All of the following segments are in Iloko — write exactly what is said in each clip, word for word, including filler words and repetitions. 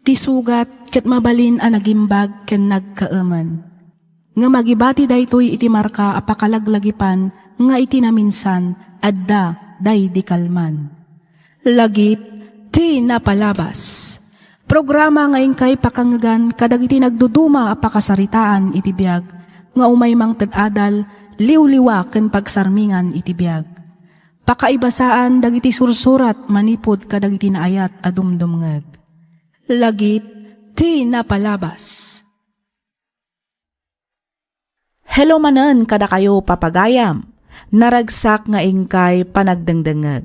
Ti sugat ket mabalin a nagimbag ken nagkaemen. Ngem agibati daytoy iti marka a pakalaglagipan nga iti naminsan adda daydi kalman. Lagip ti napalabas. Programa nga inkay pakangngegan kadagiti nagduduma a pakasaritaan iti biag nga umay mangted adal, liwliwa ken pagsarmingan iti biag. Pakaibasaan dagiti sursurat manipud kadagiti naayat a dumdumngeg. Lagip ti napalabas. Hello manen kadakayo, papagayam. Naragsak nga inkay panagdengdengngeg.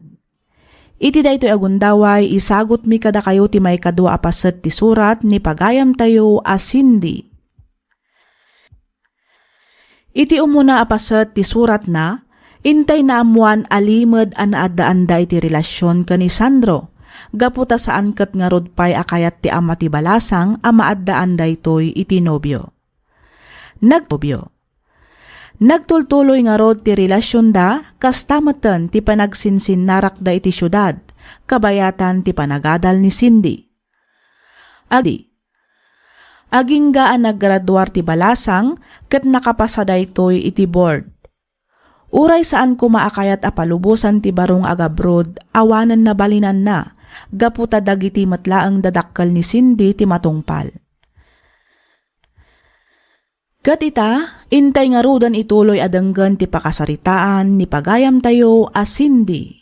Iti daytoy a gundaway, isagutmi kadakayo ti maikadua a paset ti surat ni pagayamtayo a Cindy. Iti umuna a paset ti suratna, intay naammoan a limed a naaddaanda iti relasion ken ni Sandro, gapu ta saan ket ngarud pay a kayat ti ama ti balasang a maaddaan daytoy iti nobio. Nag-, nobio. Nagtultuloy ngarud ti relasionda, kasta metten ti panagsinsinnarakda iti siudad, kabayatan ti panagadal ni Cindy. Adi, agingga a naggraduar ti balasang ket nakapasa daytoy iti board. Uray saan koma a kayat a palubosan ti baro nga agabrod, awanen nabalinanna, gapu ta dagiti met laeng dadakkel ni Cindy ti matungpal. Ket ita, intay ngaruden ituloy a denggen ti pakasaritaan ni pagayamtayo a Cindy.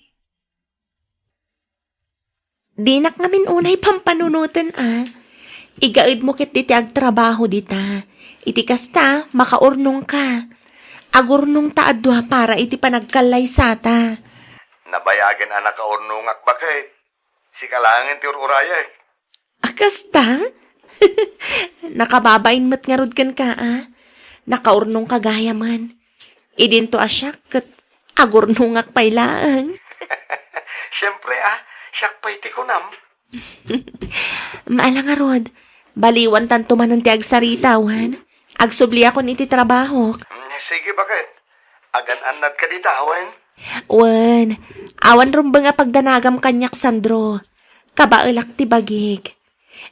Dinak ngamin unay pampanunoten a. Igaedmo ket diti agtrabaho dita. Iti kasta, makaurnongka. Agurnongta a dua para iti panagkallaysata. Nabayagen a nakaurnongak, baket. Sika laengen ti ur-urayek. A kasta? Nakababain met ngarud kenka a. Nakaurnongka gayamen. Idinto a siak ket agurnongak pay laeng. Siempre a, siak pay ti kunam. Maala ngarud, baliwantanto manen ti agsarita wen. Agsubliakon iti trabahok. Mm, sige, baket. Agan-annadka dita, wen? Wen, awan rumbeng a pagdanagam kaniak, Sandro. Kabaelak ti bagik.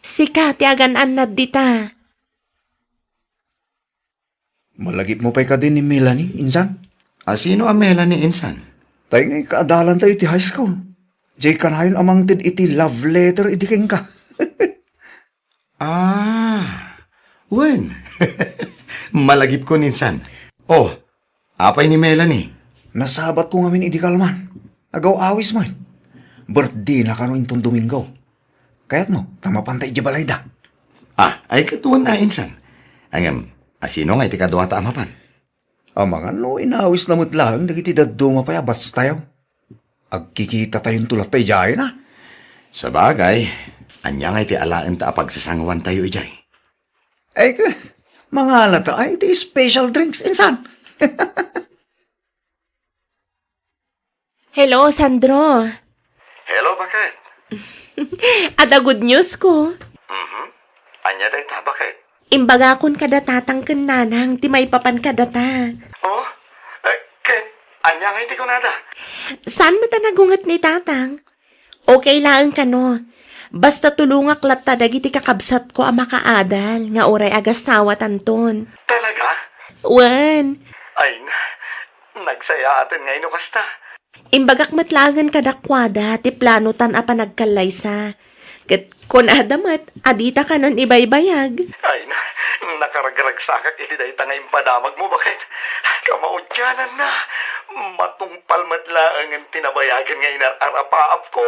Sika ti agan-annad dita. Malagipmo pay kadi ni Melanie, insan? A, sino a Melanie, insan? Tay ngay kaadalantayo iti high school. Jay kanayon a mangted iti love letter idi kenka. Ah, wen. Malagipkon, insan. Oh, apay ni Melanie? Nasabatko ngamin idi kalman. Agaw-awis met. Birthdayna kano inton Domingo. Kayatmo, ta mapanta idiay balayda. Ah, ay ket wen a, insan. Ngem, a, sino nga iti kaduata a mapan? Amangan no inawisna met laeng dagiti dadduma pay a batchtayo. Agkikitatayon latta idiay na. Sabagay, ania nga iti alaenta a pagsasanguantayo idiay? Ay, ka, mangalata ay iti special drinks, insan. Hello, Sandro. Hello, baket? Adda good news ko. Mhm. Ania dayta, baket? Imbagakon kada tatang ken nanang ti maipapan kadata. Oh? Eh, ket, ania nga iti kunada? Saan met a nagunget ni tatang? Okay laeng kano. Basta tulongak latta dagiti kakabsatko a makaadal nga uray agasawatanton. Talaga? Wen. Ay na, nagsayaaten ngay no kasta. Imbagak met laengen kadakuada ti planotan a panagkallaysa. Ket kunada met a dita kanon ibaybayag. Ay na, nakaragragsakak iti dayta nga impadamagmo, baket? Kamaudiananna, matungpal met laengen ti nabayagen nga inar-arapaapko.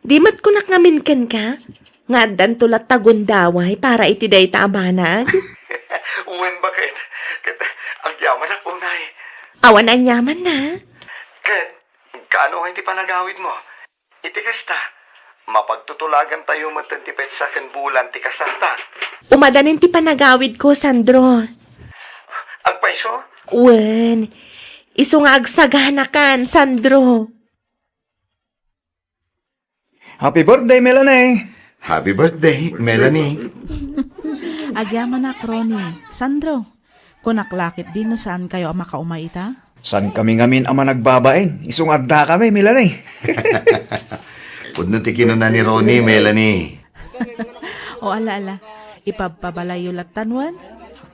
Di met kunak ngamin kenka, nga addanto latta gundaway para iti dayta a banag? Wen, baket? Ket agyamanak unay. Awan aniamanna. Ket, kaano nga iti panagawidmo? Iti kasta, mapagtutulagantayo metten ti petsa ken bulan ti kasarta. Umadanin ti panagawidko, Sandro. Agpayso? Wen, isu nga agsaganakan, Sandro. Happy birthday, Melanie! Happy birthday, Melanie! Agyamanak, Ronnie. Sandro, kunak la ketdi no saankayo a makaumay ita? Saankami ngamin a managbabain, isu nga addakami, Melanie. Pudno ti kinuna ni Ronnie, Melanie. O, ala, ala. Ipabpabalayyo lattan wen.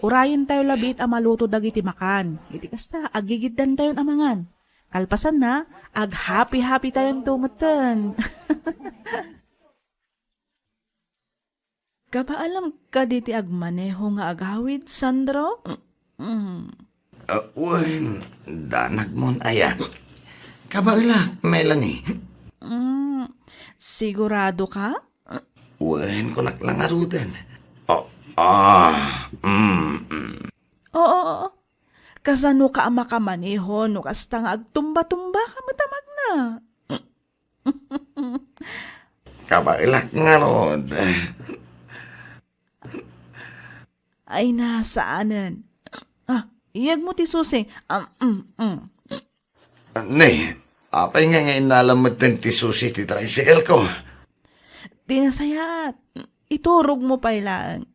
Urayentayo labiit a maluto dagiti makan. Iti kasta, aggigiddantayon a mangan. Kalpasanna, aghappy-happytayonto metten. Kabaelam kadi ti agmaneho nga agawid, Sandro? Mm. Ah, wen, danagmon aya. Kabaelak, Melanie. Mm, sigurado ka? Wen, kunak la ngaruden. Oh, ah, mm, mm. Oo, oo. Kasano ka a makamaneho no kasta nga agtumba-tumba ka met a magna? Kabaelak ngarud. Ay, nasaanen. Ah, iyegmo ti susi. Ah, mm, mm. Ne, apay nga, nga innalam metten ti susi ti tricycle ko? Ti nasayaat, iturogmo pay laeng.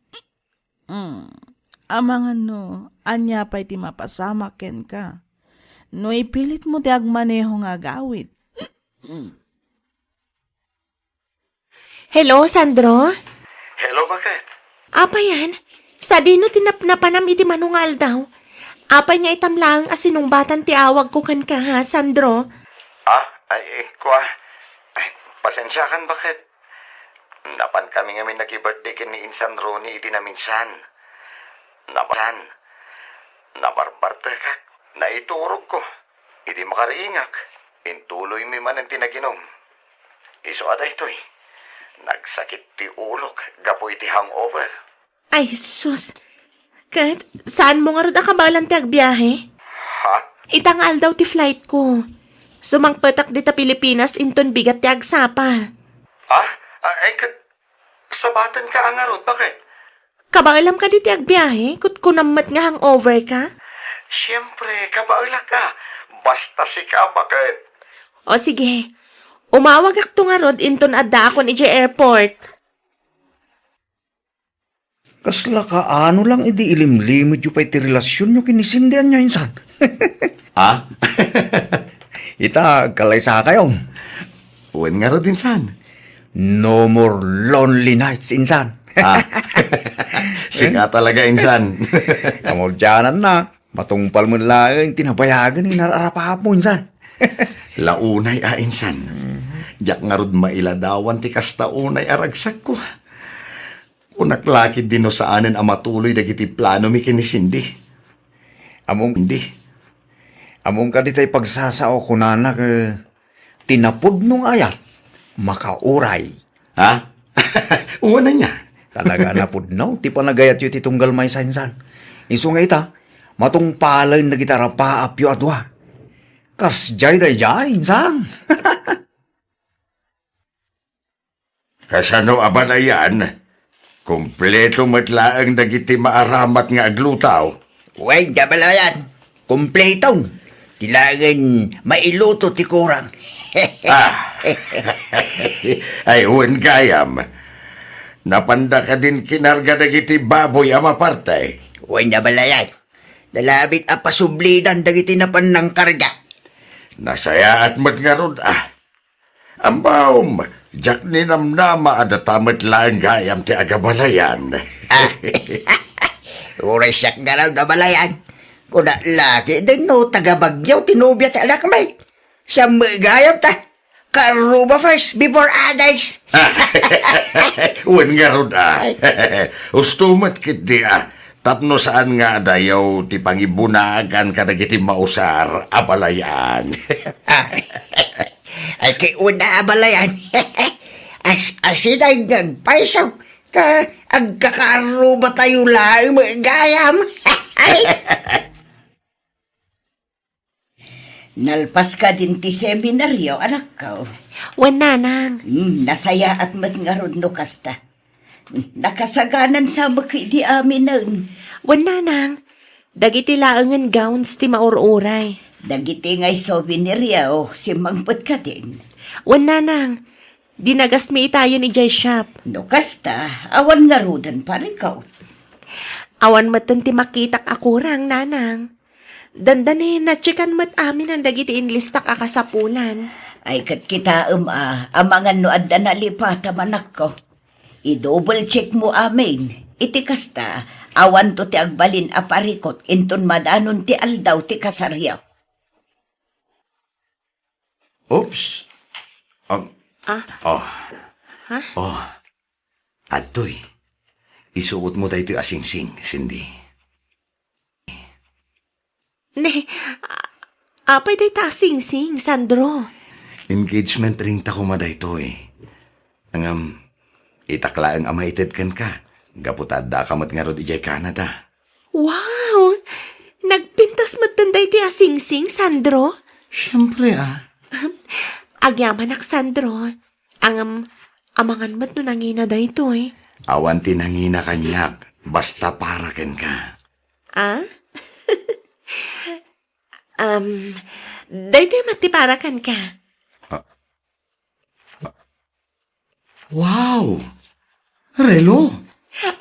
Mm. Amangan no, ania pay ti mapasamak kenka? No ipilitmo ti agmaneho nga agawid. Mm. Hello, Sandro? Hello, bakit? Apayan, sadino ti napnapanam iti mano nga aldaw? Apay nga itam laeng a sinungbatan ti awagko kenka, ha, Sandro? Ah, ay, eh, kua. Ay, pasensiakan, bakit? Napan kami ngamin naki-birthday ken ni Insan Ronnie idi naminsan. Napan, nabarbartekak, naiturogko. Idi makariingak, intuloymi manen ti naginum. Isu a daytoy, nagsakit ti ulok gapu iti hangover. Ay, sus! Ket, saanmo ngarud a kabaelan ti agbiahe? Ha? Ita nga aldaw ti flight ko. Sumangpetak dita Pilipinas inton bigat ti agsapa. Ha? Ah, ay, ket, sabatenka a ngarud, bakit? Kabaelam kadi ti agbiahe? Kutkunam met nga hangover ka? Siyempre, kabaelak a. Basta sika, bakit? O sige, umawagakto ngarud inton addaakon idiay airport. Kasla kaano lang idi ilimlimedyo pay ti relasionyo ken ni Cindy ania, insan? Ah? Ita, agkalaysakayon. Wen ngarud, insan. No more lonely nights, insan. Ah. Sika talaga, insan. Kamaudiananna, matungpal met laeng ti nabayagen nga inar-arap-arapmo, insan. La unay a, insan. Diak ngarud mailadawan ti kasta unay a ragsakko. Kunak la ketdi no saanen a matuloy dagiti planomi ken ni Cindy. Ammom, Cindy. Ammom kadi tay pagsasao, kunana, eh, ti napudno nga ayat, makauray. Ha? Wen ania? Talaga a napudno ti panagayatyo iti tunggal maysa, insan. Isu nga ita, matungpalen dagiti arapaapyo a dua. Kasdiay daydiay, insan. Kasano a balayan? Kompleto met laeng dagiti maaramat nga aglutaw. Wen, a balayan. Kompleto. Ti laengen mailuto ti kurang. Ah. Ay, wen gayam. Napanda kadin kinarga dagiti baboy a maparte? Wen, a balayan. Nalabit a pasublidan dagiti napan nangkarga. Nasayaat met ngarud, ah. Ammom, diak ninamnama a data met laeng gayam ti agabalayan. Ah. Uray siak ngarud a balayan. Kuna la ketdin no taga Baguio ti nobia ti anakmi. Siak met gayam ta. Kaarruba first before others. Wen ngarud, ah. Husto met ketdi, ah. Tapno saan nga adayo ti pangibunagan kadagiti mausar a balayan. Ay, kay una a balayan. As-asinag nga agpayso, ta agkakaarrubatayo laeng gayam. Nalpas kadin ti seminaryo, anakko? Wen, nanang. Hmm, nasayaat met ngarud no kasta. Nakasaganan sa met idi aminen. Wen, nanang. Dagiti laengen gowns ti maur-uray. Dagiti ngay souveniryo, simmangpet kadin. Wen, nanang. Dinagasmi itayon idiay shop. No kasta, awan ngaruden parikot. Awan metten ti makitak a kurang, nanang. Dandani, natsekan met aminen dagiti inlistak a kasapulan. Ay, ket kitaem a, amangan no adda nalipatam, anakko. I-double check mo amin. Iti kasta, awanto ti agbalin a parikut inton madanon ti aldaw ti kasaryo. Oops. Um, Ah? Oh. Ha? Oh. Adtoy. Isuot mo daytoy a singsing, Cindy. Ne, a-, apay dayta a singsing, Sandro? Engagement ring ta koma daytoy. Ngem, itak laeng a maited kenka, gapu ta addaak met ngarud idiay Canada. Wow! Nagpintas metten daytoy a singsing, Sandro? Siempre, ah. Agyamanak, Sandro. Ngem, amangan met no nangina daytoy. Awan ti nangina kaniak, basta para kenka. Ah? Um, daytoy met ti para kenka. Ah. Ah. Wow! Relo!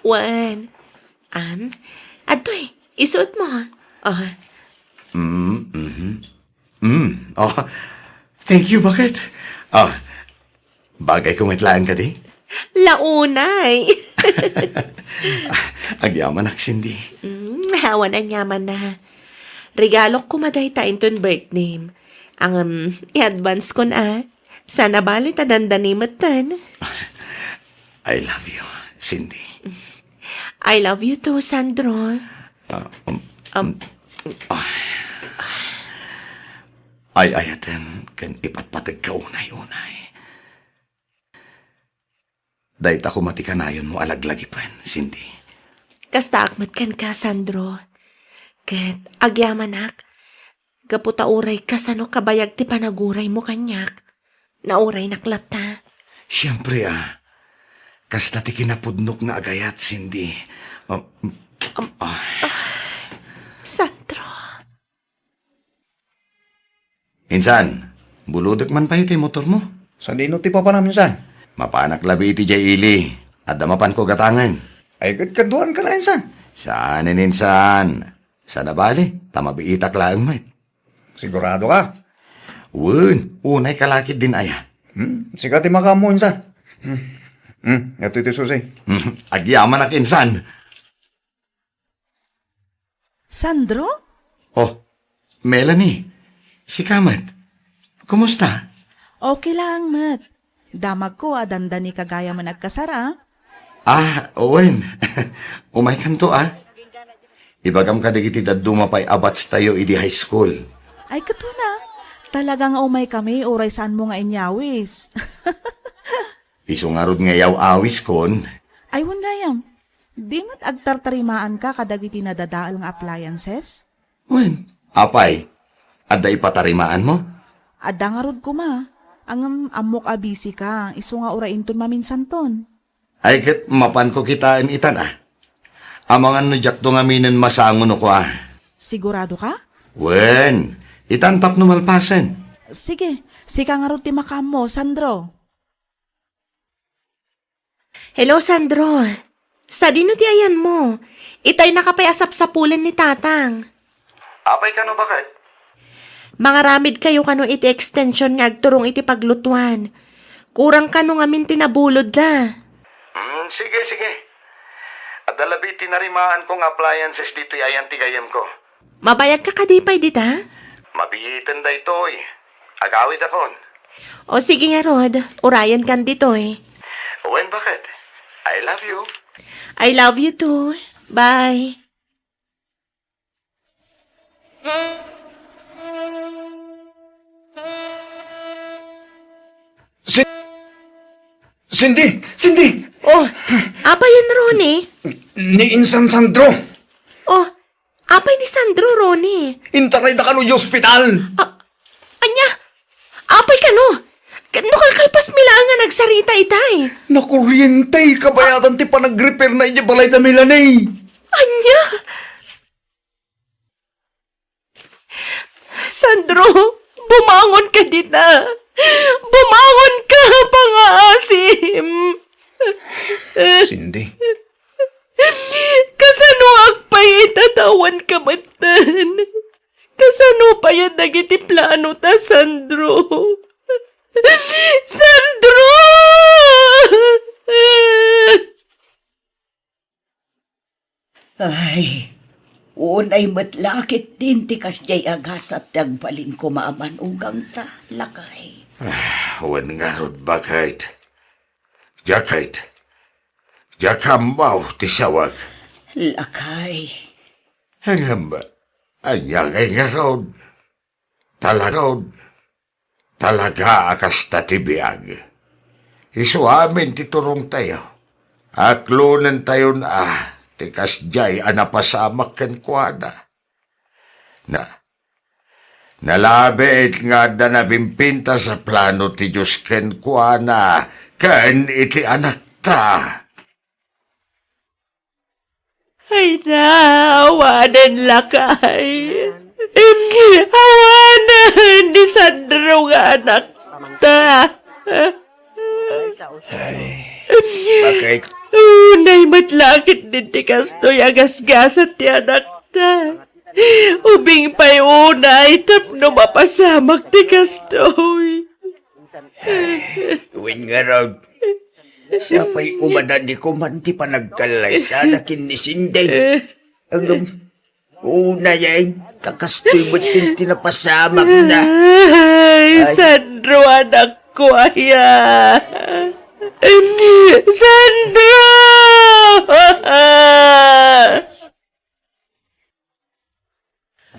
Wen. Um, adtoy, isuot mo. Oh. Mm, mhm. Mm. Oh, thank you, bakit? Oh, bagay ko met laeng kadi? Launay. Agyamanak, Cindy. Mm, awan aniamanna. Regalok koma dayta inton birthday. Ngem, i-advance kon a. Saan a bali ta dandani metten. I love you, Cindy. I love you too, Sandro. Ah, um, Um, um, ah. Ay-ayaten ken ipatpategka unay-unay. Dayta koma ti kanayonmo a laglagipen, Cindy. Kastaak met kenka, Sandro. Ket agyamanak, gapu ta uray kasano kabayag ti panaguraymo kaniak, nauraynak latta. Siempre, ah. Kasta ti kinapudnok nga agayat, Cindy. Ah, Am-, ah. Ah, Sandro. Insan, bulodek man pay ti motormo. Sadino ti papanam, insan? Mapanak labi iti diay ili. Adda mapanko gatangen. Ay, ket kaduan ka na, insan. Saanen, insan. Saan a bali, ta mabiitak laeng met. Sigurado ka? Wen, unay ka lakit din aya. Hmm, sika ti makaammo, insan. Hmm. Hmm, ito iti susi. Hmm, agyamanak, insan. Sandro? Oh, Melanie, sika met. Kumusta? Okay lang met. Damagko a dandanika gayamen agkasar, a. Ah, wen. Umaykanto, ah. Ibagam kadagiti dadduma pay a batch tayo idi high school. Ay, ket wen a. Talaga nga umaykami, uray saanmo nga inyawis. Isu ngarud nga iyaw-awiskon. Ay, wen gayam. Di met agtartarimaanka kadagiti nadadael nga appliances? Wen, apay, adda ipatarimaanmo? Adda ngarud koma. Ngem ammok a busy ka, isu nga uray inton maminsanton. Ay, ket mapanko kitaen itan, a. Amangan no diakto ngaminen masango no kua. Sigurado ka? Wen, itan tapno malpasen. Sige, sika ngarud ti makaammo, Sandro. Hello, Sandro. Sadino ti ayanmo? Itay naka pay a sapsapulen ni Tatang. Apay kano, baket? Mangaramid kayo kano iti extension nga agturong iti paglutuan. Kurang kano ngamin ti nabulodda. Hmm, sige, sige. Adda labi ti narimaanko nga appliances ditoy ayan ti gayyemko. Mabayagka kadi pay dita? Mabiiten daytoy. Agawidakon. O sige ngarud, urayenkan ditoy. Wen, baket. I love you. I love you too. Bye. Sin-, Cindy! Cindy! Oh, apay yan, Ronnie? Ni Insan Sandro. Oh, apay ni Sandro, Ronnie? Intarayda kano iti ospital. Ah, ania? Apay kano? Ket no kalkalpasmi laeng nga nagsarita itay. Nakuryente, kabayatan ti panagrepairna idiay balay da Melanie. Ania? Sandro, bumangon ka dita. Bumangon ka, pangaasim. Cindy. Kasanoak pay ita ta awan ka metten? Kasano pay a dagiti plano ta, Sandro? Sandro! Ay, unay met la ketdin ti kasdiay a gasat ti agbalin koma a manugangta, lakay. Ah, wen ngarud, baket. Diak ket, diak ammo ti sawag. Lakay. Ngem, ania ngay ngarud? Talaga, talaga a kasta ti biag. Isu amin ti turongtayo. Aklonentayon a ti kasdiay a napasamak kenkuana. Na, nalabiit nga adda napimpintas a plano ti Dios kenkuana ken iti anakta. Ay na, awanen lakay. Awanen ni Sandro nga anakta. Ay, bakit? Unay met la ketdin ti kastoy a gasgasat ti anakta. Ubing pay unay tapno mapasamak ti kastoy. Wen ngarud, sapay umadan ni kuman ti panagkallaysada ken ni Cindy. Ngem, unay, ta kastoy met ti napasamakna. Ay, Sandro, anakko aya. Sandro!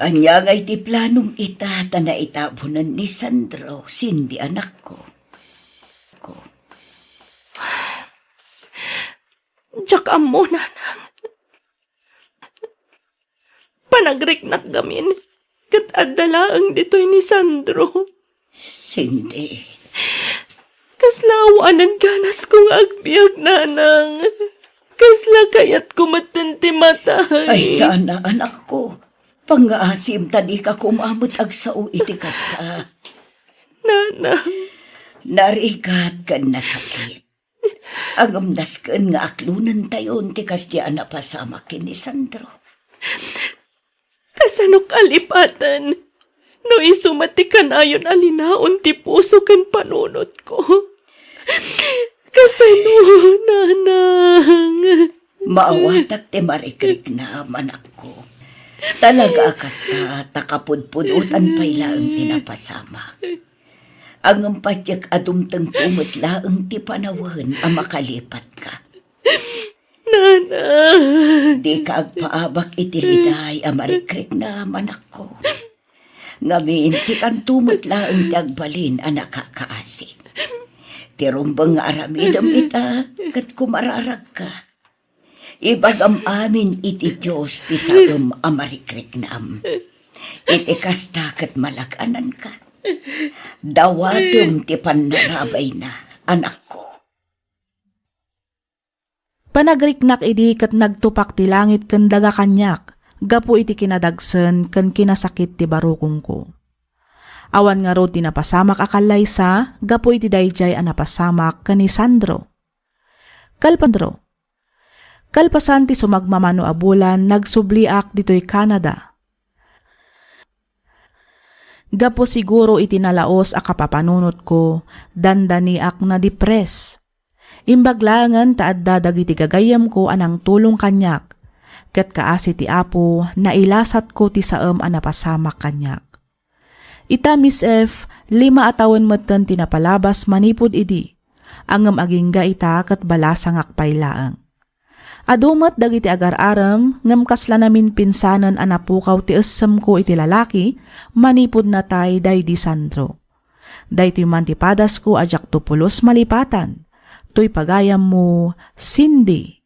Ania ngay ti planom ita ta naitabunen ni Sandro, Cindy, anakko? Ko. Diak ammo, nanang. Panagriknak gamin, ket adda laeng ditoy ni Sandro. Cindy. Kasla awanen ganasko nga agbiag, nanang. Kasla kayatko metten ti matay. Ay, sana, anakko. Pangngaasim ta dika koma met agsao iti kasta. Nanang. Narigat ken nasakit. Ngem nasken nga aklonentayon ti kasdiay a napasamak ken ni Sandro. Kasanok a lipaten no isu met ti kanayon a linaon ti puso ken panunotko? Kasano, nanang? Maawatak ti marikriknam, anakko. Talaga a kasta, ta kapudpudotan pay laeng ti napasamak. Ngem patiek a dumtengto met laeng ti panawen a makalipatka. Nanang! Dika agpaabak iti liday a marikriknam, anakko. Ngamin, sikanto met laeng ti agbalin a nakakaasi. Ti rumbeng nga aramidem ita, ket kumararagka. Ibagam amin iti Dios ti saem a marikriknam. Iti kasta ket malag-ananka. Dawatem ti pannarabayna, anakko. Panagriknak idi ket nagtupak ti langit ken daga kaniak gapu iti kinadagsen ken kinasakit ti barukongko. Awan ngarud ti napasamak a kallaysa gapu iti daydiay a napasamak ken ni Sandro. Kalpasandro. Kalpasan ti sumagmamano a bulan, nagsubliak ditoy Canada. Gapu siguro iti nalaos a kapapanunotko, dandaniak nadipres. Imbag laengen ta adda dagiti gagayyemko a nangtulong kaniak, ket kaasi ti Apo, nailasatko ti saem a napasamak kaniak. Ita, Miss F, lima a tawen metten ti napalabas manipud idi, ngem agingga ita ket balasangak pay laeng. Adu met dagiti agar-arem, ngem kasla naminpinsanen a napukaw ti essemko iti lalaki manipud natay daydi Sandro. Daytoy man ti padasko a diakto pulos malipatan. Toy pagayammo, Cindy.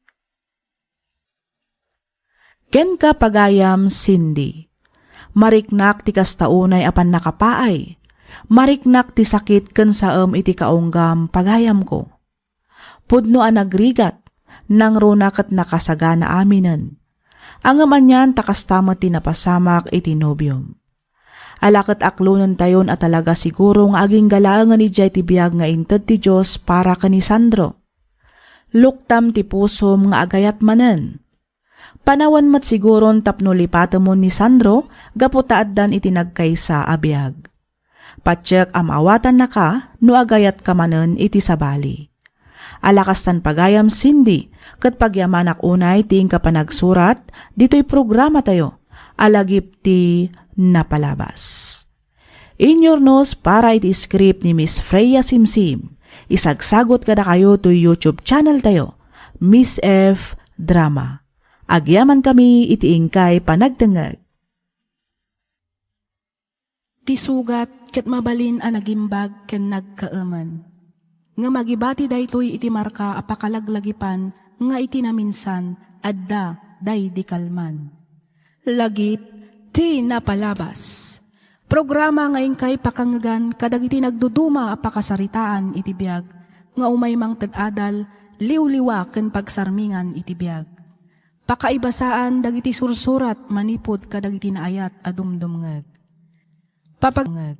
Kenka, pagayam Cindy. Mariknak ti kasta unay a pannakapaay. Mariknak ti sakit ken saem iti kaunggam, pagayamko. Pudno a nagrigat, nangruna ket nakasagana aminen. Ngem anian ta kasta met ti napasamak iti nobiom. Ala ket aklonentayon a talaga siguro nga agingga laengen idiay ti biag nga inted ti Dios para ken ni Sandro. Luktam ti pusom nga agayat manen. Panawen met siguron tapno lipatemon ni Sandro gapu ta addan iti nagkaysa a biag. Patiek a maawatannaka no agayatka manen iti sabali. Ala kastan pagayam Cindy, ket pagyamanak unay ti inka panagsurat ditoy programatayo a lagip ti napalabas. Inyurnos para iti script ni Miss Freya Simsim. Isagsagot kadakayo toy YouTube channel tayo, Miss F Drama. Agyamankami iti inkay panagdengngeg. Ti sugat ket mabalin a nagimbag ken nagkaemen. Ngem agibati daytoy iti marka a pakalaglagipan nga iti naminsan, adda daydi kalman. Lagip ti napalabas. Programa nga inkay pakangngegan kadagiti nagduduma a pakasaritaan iti biag, nga umay mangted adal, liwliwa ken pagsarmingan iti biag. Pakaibasaan dagiti sursurat manipud kadagiti naayat a dumdumngeg. Papag-,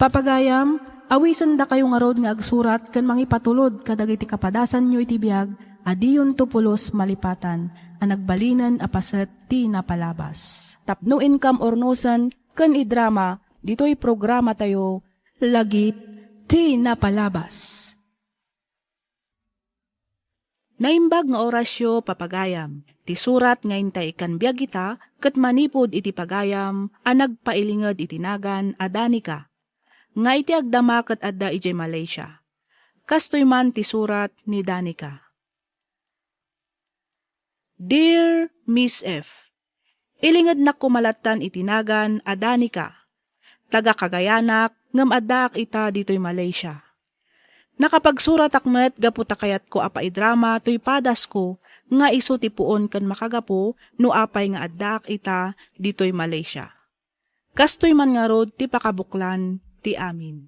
Papagayam, awisendakayo ngarud nga agsurat ken mangipatulod kadagiti kapadasanyo iti biag a diyonto pulos malipatan a nagbalinen a paset ti napalabas. Tapno inkam urnosen ken idrama ditoy programatayo, Lagip ti Napalabas. Naimbag nga orasyo, papagayam, ti surat nga intay ikkan biag ita ket manipud iti pagayam a nagpailinged iti nagan a Danica, nga iti agdama ket adda idiay Malaysia. Kastoy man ti surat ni Danica. Dear Miss F, Ilingednak koma lattan iti nagan a Danica. Taga Cagayanak, ngem addaak ita ditoy Malaysia. Nakapagsuratak met gapu ta kayatko a paidrama toy padasko nga isu ti puon ken makagapu no apay nga addaak ita ditoy Malaysia. Kastoy man ngarud ti pakabuklan ti amin.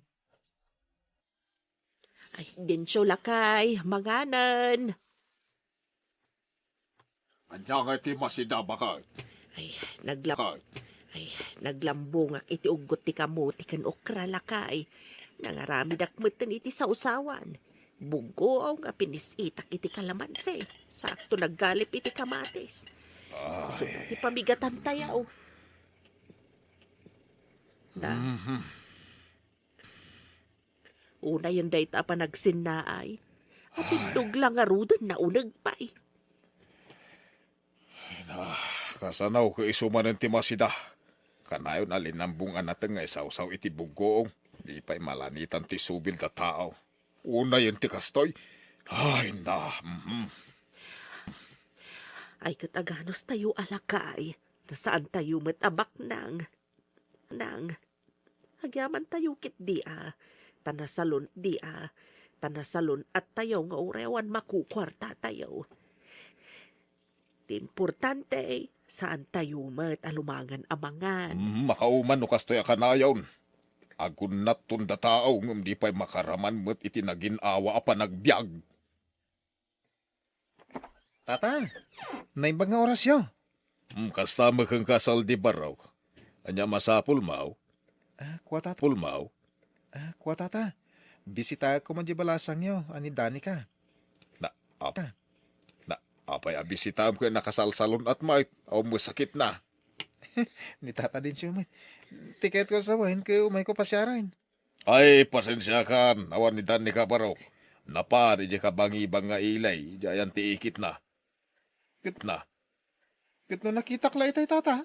Ay, Dencio, lakay, manganen. Ania nga iti masida, baket? Ay, nagla-, Baket? Ay, naglambongak iti uggot ti kamote ken okra, lakay. Nangaramidak metten iti sawsawan. Buggoong nga pinis-itak iti kalamansi. Sakto naggalip iti kamatis. Ay. Isu ti pamigatantayo. Na. Mhm. Unayen dayta a panagsinnaay. Ay. Atindog la ngaruden, nauneg pay. Ay na, kasano ket isu manen ti masida? Kanayon a linambong a nateng nga isawsaw iti buggoong. Di pay malanitan ti subil da tao. Unayen ti kastoy. Ay na, mhm. Ay, ket aganos tayo a lakay, ta saan tayo met a baknang. Nang, agyaman tayo ketdi a, ta nasalun-, di a, ta nasalun-at tayo nga uray awan makukuarta tayo. Ti importante, saan tayo met a lumangan a mangan. Mm, makauman no kastoy a kanayon. Agunnatton da tao ngem di pay makaraman met iti nagin-awa a panagbiag. Tata, naimbag nga orasyo. Hmm, kasta met kenka, Saldi Barok. Ania masapulmo? Ah, kua, tata. Pulmo? Ah, kua, tata. Bisitaek koma diay balasangyo a ni Danica. Na, ap-, na, apay a bisitaem ket nakasalsalun-at met, awan met sakitna? Ni Tata Dencio met. Ti kayatko a sawen ket umayko pasiaren. Ay, pasensiakan, awan ni Danica Barok. Napan idiay kabangibang nga ilay, idiay ayan ti ikitna. Ket na. Ket no nakitak la itay, tata,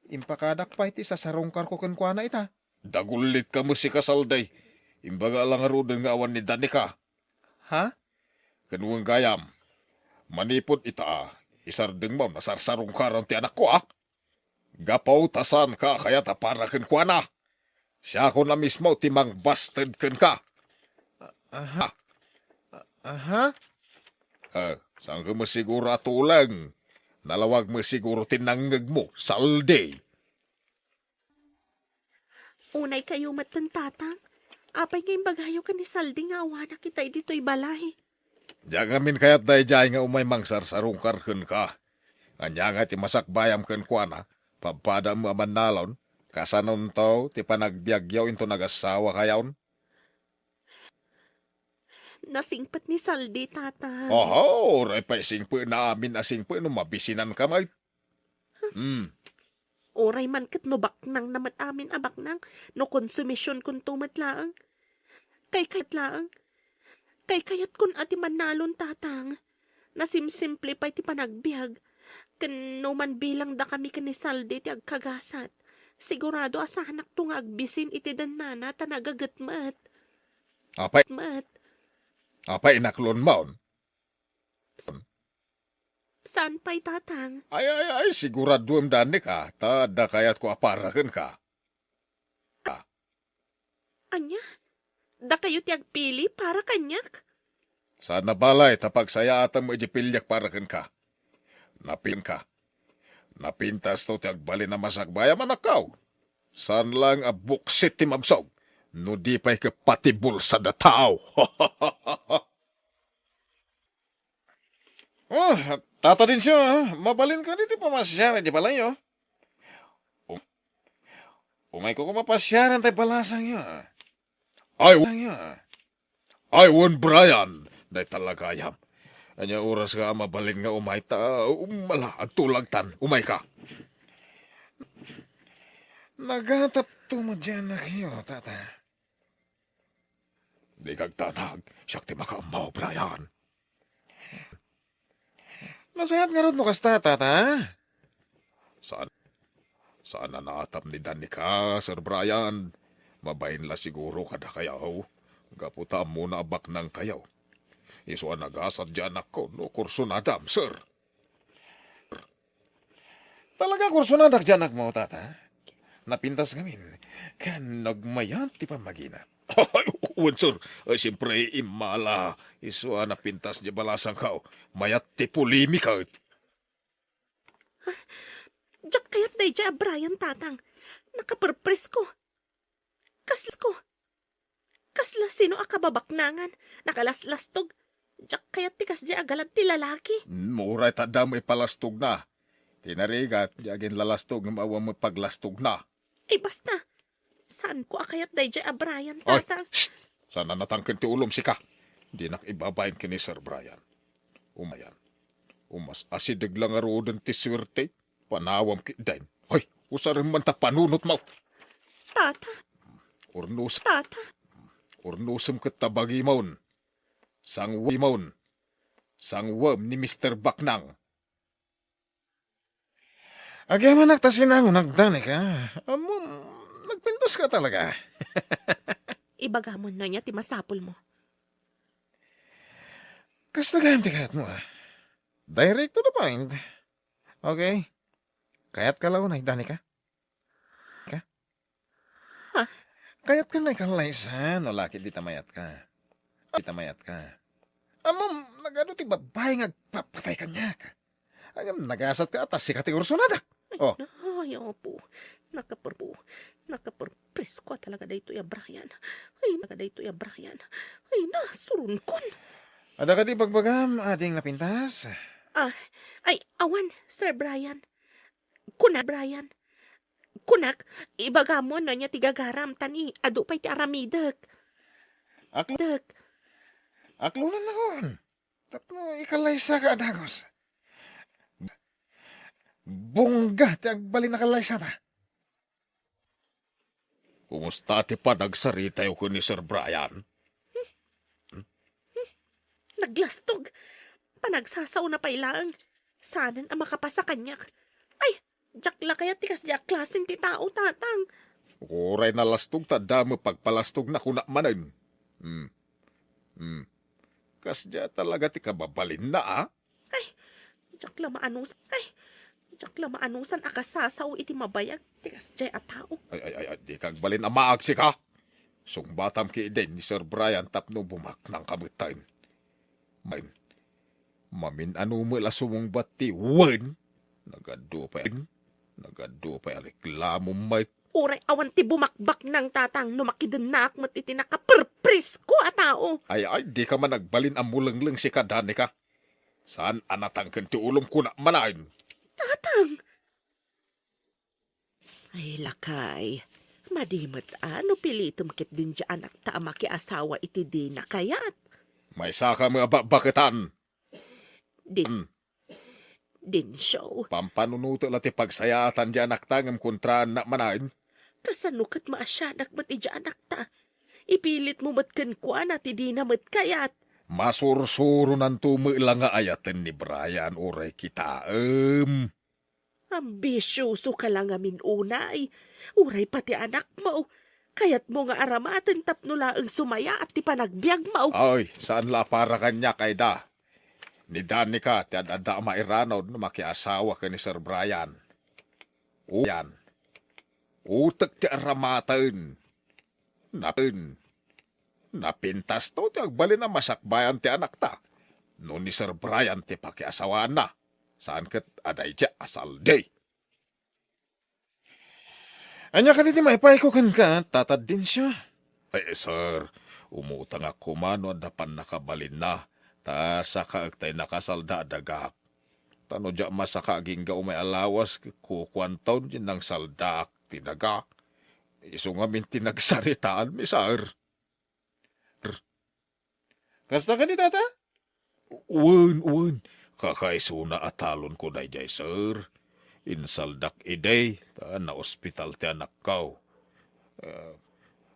impakadak pay ti sasarungkarko kenkuana ita. Dagullitka met sika, Saldi. Imbaga la ngaruden nga awan ni Danica. Ha? Ken wen gayam, manipud ita, isardengmo no sarsarungkaran ti anakko, a? Gapu ta saanka a kayat a para kenkuana. Siakon a mismo ti mangbasted kenka. Aha. Aha. Eh, saanka met siguro a tuleng. Nalawag met siguro ti nangngegmo, Saldi. Unay kayo met ten, Tatang. Apay nga imbagayo ken ni Saldi nga awanak itay ditoy balay? Diak ngamin kayat daydiay nga umay mangsarsarungkar kenka. Ania nga ti masakbayam kenkuana? Padpadam a mannalon? Kasanonto ti panagbiagyo inton agasawa kayon? Nasingpet ni Saldi, Tatang. Oho, uray pay singpetna amin a singpet no mabisinanka met. Hmm. Uray man ket no baknang na met amin a baknang, no konsumision kunto met laeng. Kay, kay laeng. Kaykayatkon a ti mannalon, Tatang. Nasimsimple pay ti panagbiag. Ken no manbilangdakami ken ni Saldi ti agkagasat, sigurado a saanakto nga agbisin iti dennana ta nagaget met. Apay, met. Apay, inaklonmon? Saan pay, Tatang? Ay, ay, ay, siguraduem, Danica, ta adda kayatko a para kenka. Ania? Dakayo ti agpili para kaniak? Saan a balay ta pagsayaatam idiay piliak para kenka. Napinka. Napintasto ti agbalin a masakbay a manakkaw. Saan laeng a buksit ti mabsog, no di pay ket pati bulsad a tao. Oh, Tata Dencio, ah, mabalin kadi ti pamasiar idiay balayyo? Um-, umayko koma pasiaren tay balasangyo, ah. Ay, ay, wen, Brian, dayta la gayam. Ania oraska a mabalin nga umay ta, um, ala, agtulagtan, umayka. Nagatapto met diay annakyo, Tata. Dika agdanag, siak ti makaammo, Brian. Nasayaat ngarud no kasta, Tata. Saan, saan a naatap ni Danica, Sir Brian. Mabain la siguro kadakayo, gapu ta ammona a baknangkayo. Isu a nagasat diay anakko no kursunadam, sir. Talaga, kursunadak diay anakmo, Tata. Napintas ngamin, ken nagmayat ti pammagina. Ay, wen, sir. Ay, siempre, immala. Isu a napintas diay balasangko. Mayat ti polemika. Diak kayat daydiay a Brian, Tatang. Nakaperpresko. Kas-, ko. Kasla sino a kababaknangan, nakalaslastog. Diak kayat ti kasdiay a galad ti lalaki. Mm, uray ta adda met ipalastogna. Ti narigat, di aginlalastog ngem awan met paglastogna. Ay, basta. Saanko a kayat daydiay a Brian, Ay, Tatang. Shh! Saan a natangken ti ulom, sika. Dinak ibabain ken ni Sir Brian. Umayan. Umas-asideg la ngaruden ti suerte. Panawam ketdin. Hoy, usarem man ta panunotmo. Tata. Urnos-, Tata. Urnosem ket ta bagimon. Sangwemon. Sangwem ni Mister Baknang. Agyamanak ta sinangonak, Danica. Ammom, nagpintaska talaga. Ibagamon no ania ti masapulmo. Kasta gayam ti kayatmo, ah. Direct to the point. Okay? Kayatka la unay, Danica? Ka? Ha? Kayatka nga ikallaysa, no la ket dita mayatka. Dita mayatka. Ammom, nagadu ti babbai nga agpapatay kaniak. Ngem nagasatka a ta sika ti kursunadak. Oh. Ay, Apo. Nakaperpo. Nakaperpresko a talaga daytoy a Brian. Ay, talaga daytoy a Brian. Ay, nasuronkon. Adda kadi ibagbagam, ading napintas? Ah, ay, awan, Sir Brian. Kunak, Brian. Kunak, ibagam no ania ti gagaram, ta ni adu pay ti aramidek. Aklo-, Dek. Aklonannakon. Tapno ikalaysaka a dagus. Bungga ti agbalin a kalaysata. Kumusta ti panagsaritayo ken ni Sir Brian? Naglastog. Panagsasaona pay laeng. Saanen a makapasa kaniak. Ay, diak la kayat ti kasdiay a klasen ti tao, Tatang. Uray nalastog ta adda met pagpalastogna, kunak manen. Hmm. Hmm. Kasdiay talaga ti kababalinna, a? Ay, diak la maanus-, ay, diak la maanusan a kasasao iti mabayag ti kasdiay a tao. Ay, ay, ay, ay, dika agbalin a maagsika. Sungbatam ketdin ni Sir Brian tapno bumaknangka metten. Mamin-, mamin-ano met la sumungbat ti wen. Nagadu pay, nagadu pay a reklamo met. Uray awan ti bumakbaknang, Tatang, no makidennaak met iti nakaperpresko a tao. Ay, ay, dika man agbalin a mulengleng, sika, Danica. Saan a natangken ti ulom, kunak manen. Tatang! Ay, lakay, madi met a no pilitem ketdin diay anakta a makiasawa iti dina kayat. Maysaka met a bakbaketan. Din-, Hmm. Dencio. Pampanunotek la ti pagsayaatan diay anakta ngem kontraannak manen. Kasano ket maasianak met idiay anakta? Ipilitmo met kenkuana ti dina met kayat. Masursuronanto met la nga ayaten ni Brian uray kitaem. Ambisioso ka la ngamin unay, uray pati anakmo. Kayatmo nga aramaten tapno laeng sumayaat ti panagbiagmo. Ay, saan la a para kaniak, Aida. Ni Danica ti ad-adda a mairanud no makiasawa ken ni Sir Brian. O-, yan. Utek ti aramaten. Naken. Napintasto ti agbalin a masakbayan ti anakta. No ni Sir Brian ti pakiasawaanna, saan ket a daydi a saldi. Ania kadi ti maipayko kenka, Tata Dincio? Ay, sir, umutangak koma no adda pannakabalinna, ta sakaek tay nakasalda a dagak. Ta no diak masaka agingga umay a lawas, kukuanton diay nangsaldaak ti daga. Isu ngamin ti nagsaritaanmi, sir. Kasta kadi, Tata? Wen, wen. Kakaisuna a talonko daydiay, sir. Insaldak idi, ta naospital ti anakko. Eh,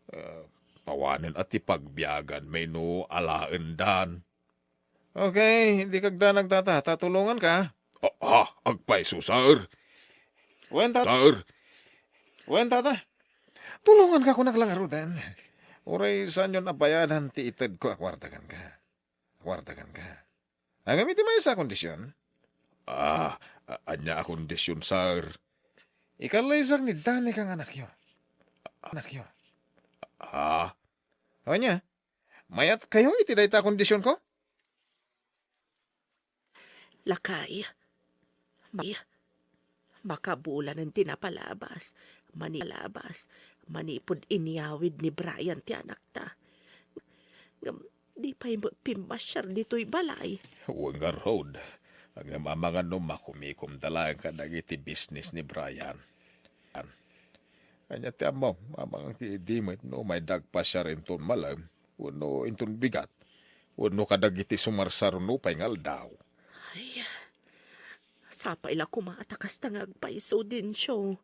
eh, awanen a ti pagbiaganmi no alaendan. Okay, dika agdanag, Tata, ta tulonganka. Ah, ah, agpayso, sir. Wen, Tata. Sir. Wen, Tata. Tulonganka, kunak la ngaruden. Uray saanyon a bayadan ti itedko a kuarta kenka. Kuarta kenka. Ngem iti maysa a kondision. Ah, a-, ania a kondision, sir? Ikallaysak ni Danica nga anakyo. Anakyo. Ah. O ania? Mayatkayo iti dayta a kondisionko? Lakay, ma-, makabulanen ti napalabas, mani-, palabas, manipud inyawid ni Brian ti anakta. Ngem di pay met pimmasiar ditoy balay. Wen ngarud, ngem amangan no makumikomda laeng kadagiti bisnis ni Brian. Ania ti ammom, amangan ket idi met no mayda agpasiar inton malem, wenno inton bigat, wenno kadagiti sumarsaruno pay nga aldaw. Ay, sapay la koma ta kasta nga agpayso, Dincio.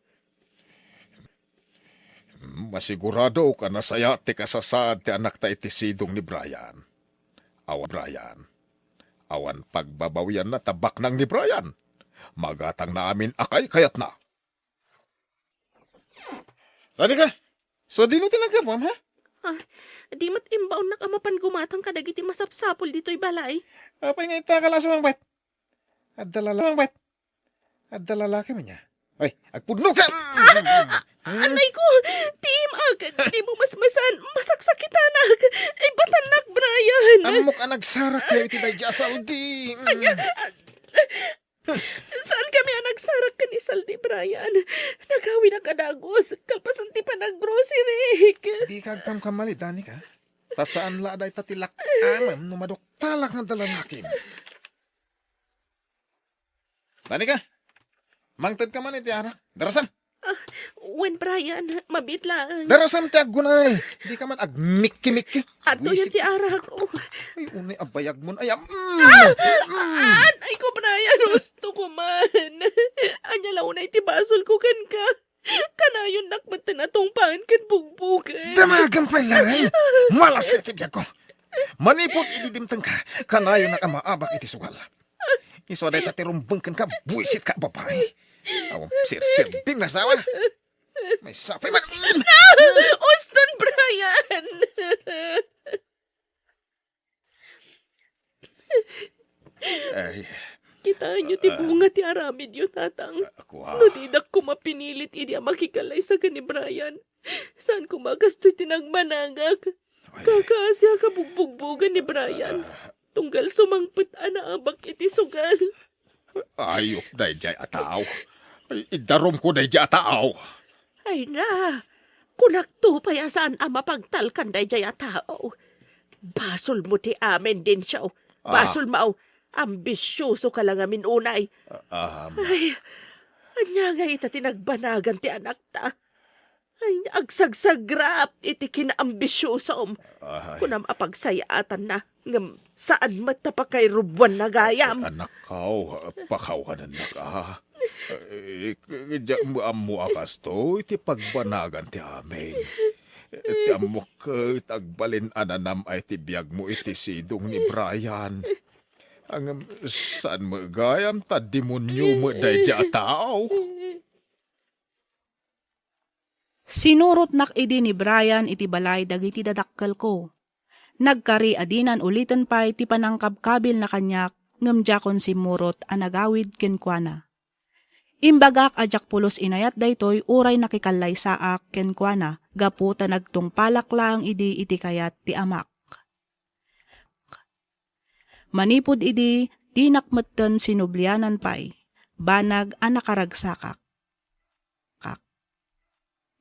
Masiguradok a nasayaat ti kasasaad ti anakta iti sidong ni Brian. Awan Brian. Awan pagbabawianna ta baknang ni Brian. Magatangna amin a kaykayatna. Danica, sadino ti naggapuam, ha? Ah, di met imbaonnak a mapan gumatang kadagiti masapsapul ditoy balay. Apay nga ita ka la sumangpet? Adda lala-, sumangpet? Adda lalaki man niya. Ay, agpudno ka! Ah! Anay ko! Tiim-ak! Di mo masmasan! Masaksakitanak! Ibatannak, Brian! Ammok a nagsarak kayo iti daydi a saldi. Anya? Saan kami a nagsarak ken ni Saldi, Brian? Nagawinak a dagus, kalpasan ti panaggroceryk. Di ka agkamkamali, Danica. Ta saan la a dayta ti lak-amem no maduktalak nga dalalakim. Danica, mangted ka man iti arak. Darasam! Ah, wen, Brian, mabiit laeng. Darasam ti aggunay. Di ka man agmikki-mikki. Ato yan ti arak, oh. Ay, unay a bayag mo. Ay, am-, mm, mm. Ah! Ay ko, Brian, husto ko man. Anya la unay ti basol ko kenka. Kanayonnak met ti natungpaen ken bugbogen. Damagem pay laeng. Malas iti biag ko. Manipud idi dimteng ka, kanayonnak a maabak iti sugal. Isu a dayta ti rumbeng kenka, buisit ka a babai. Awan sirsirbing nga asawa. May sapay man. Ah! Uston, Brian! Ay. Kitaenyo ti bunga ti aramidyo, Tatang. Ah, kua. No didak koma pinilit idi a makikalaysa ken ni Brian, saan koma kastoy ti nagbanagak. Ay. Kakaasiak a bugbugbogen ni Brian. Ah. Tunggal sumangpet a naabak iti sugal. Ayup daydiay a tao. Ay, idarumko daydiay a tao. Ay na, kunakto pay a saan a mapagtalkan daydiay a tao. Basolmo ti amin, Dencio. Ah. Basolmo. Ambisioso ka la ngamin unay. Ah, um. Ay, ania ngay ita ti nagbanagan ti anakta? Ay, agsagsagrap iti kinaambisiosom. Ay. Kunam a pagsayaatanna, ngem saan met ta pakairubuanna gayam. Anakko, pakawanennak, a. Eh, diak ammo a kastoy ti pagbanagan ti amin. Ti ammok ket agbalin a nanam-ay ti biagmo iti sidong ni Brian. Ngem saan met gayam ta demonio met daydiay a tao. Sinurotnak idi ni Brian iti balay dagiti dadakkelko. Nagkari a dinan uliten pay ti panangkabkabilna kaniak, ngem diakon simmurot a nagawid kenkuana. Imbagak a diak pulos inayat daytoy uray nakikallaysaak kenkuana gapu ta nagtungpalak laeng idi iti kayat ti amak. Manipud idi, dinak metten sinublianan pay, banag a nakaragsakak.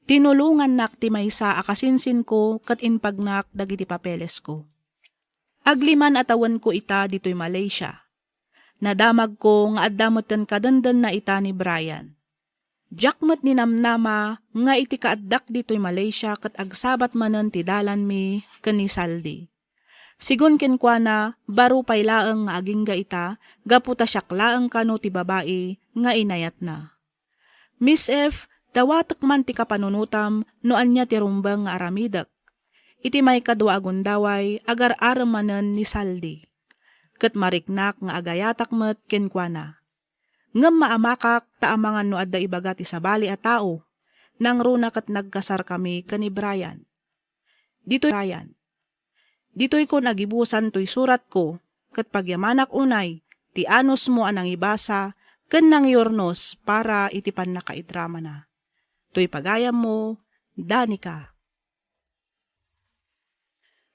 Tinulongannak ti maysa a kasinsinko ket impagnak dagiti papelesko. Agliman a tawenko ita ditoy Malaysia. Nadamagko nga adda metten kadendenna ita ni Brian. Diak met ninamnama nga iti kaaddak ditoy Malaysia ket agsabat manen ti dalanmi ken ni Saldi. Sigun kenkuana, baro pay laeng nga agingga ita gapu ta siak laeng kano ti babai nga inayatna. Miss F, dawatek man ti kapanunotam no ania ti rumbeng nga aramidek. Iti maikadua a gundaway, agar-arem manen ni Saldi. Ket mariknak nga agayatak met kenkuana. Ngem maamakak ta amangan no adda ibaga ti sabali a tao. Nangruna ket nagkasarkami ken ni Brian. Ditoy Brian. Ditoykon agibusan toy suratko, ket pagyamanak unay ti anusmo a nangibasa ken nangiurnos para iti pannakaidramana. Toy pagayammo, Danica.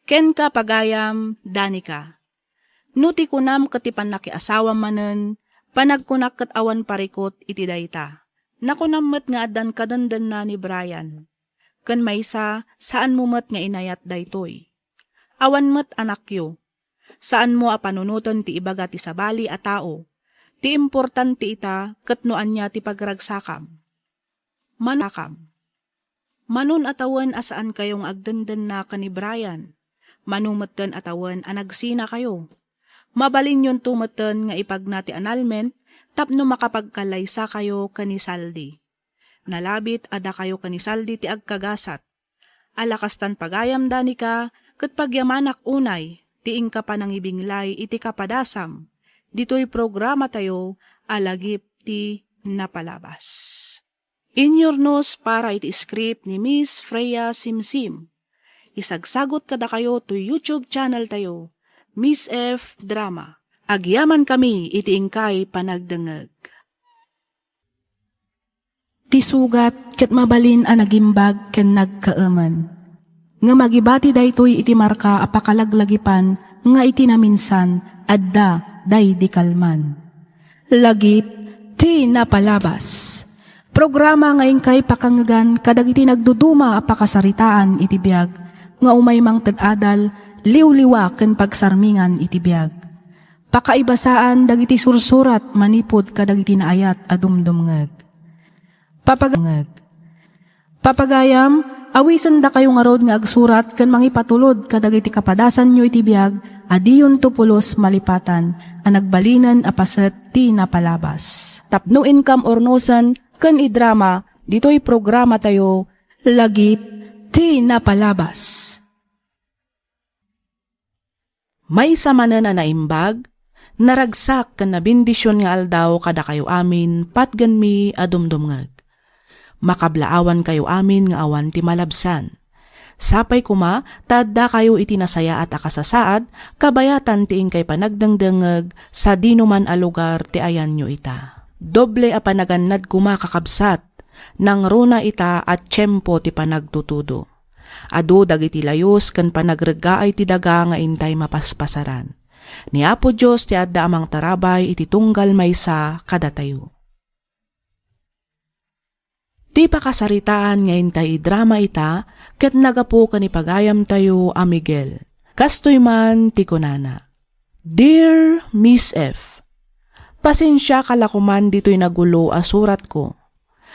Kenka pagayam, Danica. No ti kunam ket ti pannakiasawam manen, panagkunak ket awan parikut iti dayta. Nakunam met nga addan kadendenna ni Brian. Ken maysa, saanmo met nga inayat daytoy. Awan met anakyo. Saanmo a panunoten ti ibaga ti sabali a tao. Ti importante ita ket no ania ti pagragsakam. Manakam. Manon a tawen a saankayo nga agdendenna ken ni Brian. Mano metten a tawen a nagsinakayo. Mabalinyonto metten nga ipagna ti annulment tapno makapagkallaysakayo ken ni Saldi. Nalabit a dakayo ken ni Saldi ti agkagasat. Ala kastan pagayam, Danica, ket pagyamanak unay ti inka panangibinglay iti kapadasam ditoy programatayo a Lagip ti Napalabas. Inyurnos para iti script ni Miss Freya Simsim. Isagsagot kadakayo toy YouTube channel tayo, Miss F Drama. Agyamankami iti inkay panagdengngeg. Ti sugat ket mabalin a nagimbag ken nagkaemen. Ngem agibati daytoy iti marka a pakalaglagipan nga iti naminsan adda daydi kalman. Lagip ti Napalabas. Programa nga inkay pakangngegan kadagiti nagduduma a pakasaritaan iti biag nga umay mangted adal, liwliwa ken pagsarmingan iti biag. Pakaibasaan dagiti sursurat manipud kadagiti naayat a dumdumngeg. Papagangeg. Papagayam, awisendakayo ngarud nga agsurat ken mangipatulod kadagiti kapadasanyo iti biag a diyonto pulos malipatan a nagbalinen a paset ti napalabas. Tapno inkam urnosen ken idrama ditoy programatayo, Lagip ti Napalabas. Maysa manen a naimbag, naragsak ken nabendision nga aldaw kadakayo amin patgenmi a dumdumngeg. Makablaawankayo amin nga awan ti malabsan. Sapay koma ta addakayo iti nasayaat a kasasaad, kabayatan ti inkay panagdengdengngeg sadinoman a lugar ti ayanyo ita. Doble a panagannad koma, kakabsat, nangruna ita a tiempo ti panagtutudo. Adu dagiti layus ken panagreggaay ti daga nga intay mapaspasaran. Ni Apo Dios ti adda a mangtarabay iti tunggal maysa kadatayo. Ti pakasaritaan nga intay idrama ita ket nagapu ken ni pagayamtayo a Miguel. Kastoy man ti kunana, Dear Miss F, pasensiaka la koman ditoy nagulo a suratko.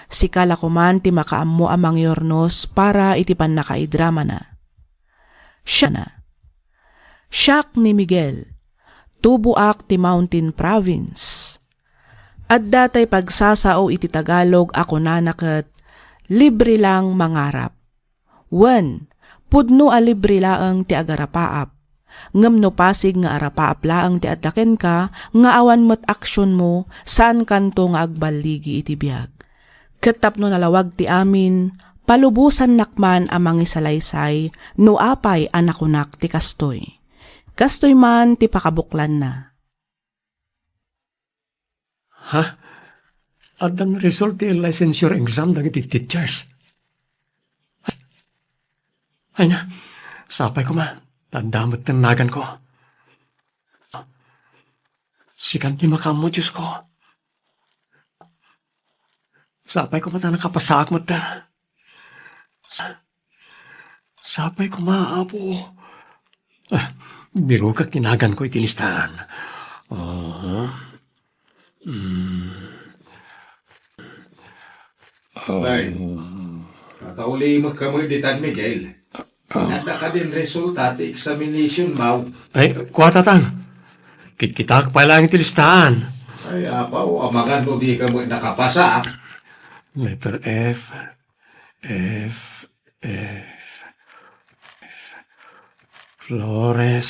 Sika la koman ti makaammo a mangiurnos para iti pannakaidramana. Siak ni Miguel. Tuboak ti Mountain Province. Adda tay pagsasao iti Tagalog a kunana ket, "Libre lang mangarap." Wen, pudno a libre laeng ti agarapaap. Ngem no pasig nga arapaap laeng ti adda kenka nga awan met aksionmo, saankanto nga agballigi iti biag. Ket tapno nalawag ti amin, palubosannak man a mangisalaysay no apay a nakunak ti kastoy. Kastoy man ti pakabuklanna. Ha? Addan result ti licensure exam dagiti teachers? Ania, sapay koma, ta adda met ti naganko. Sikan ti makaammo, Diosko. Sapay koma ta nakapasaak met. Sa-, sapay koma, Apo. Ah, birokak ti naganko iti listaan. Ah, mm. Nay, nakaulimek kamo ditan, Miguel. Ah. Adda kadin resulta ti examination mo? Ay, kua, Tatang. Kitkitaak pay laeng iti listaan. Ay, apaw, amangan no dika met nakapasa. Letter F, F, F. Flores,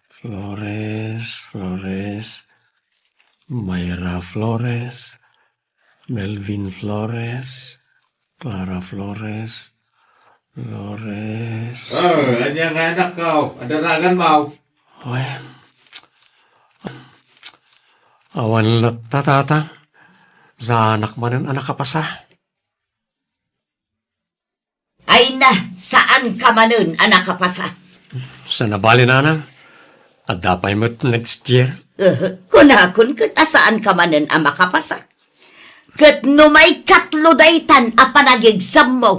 Flores, Flores. Mayra Flores, Melvin Flores, Clara Flores, Flores. Oh, ania nga anak ko? Adaragan mo? Wen, awan latta, Tatang. Saanak manen a nakapasa. Ay na, saanka manen a nakapasa. Saan a bale, Nanang? Adda pay met next year? Eh, kunakon ket a saanka manen a makapasa. Ket no maikatlo daytan a panagigsammo,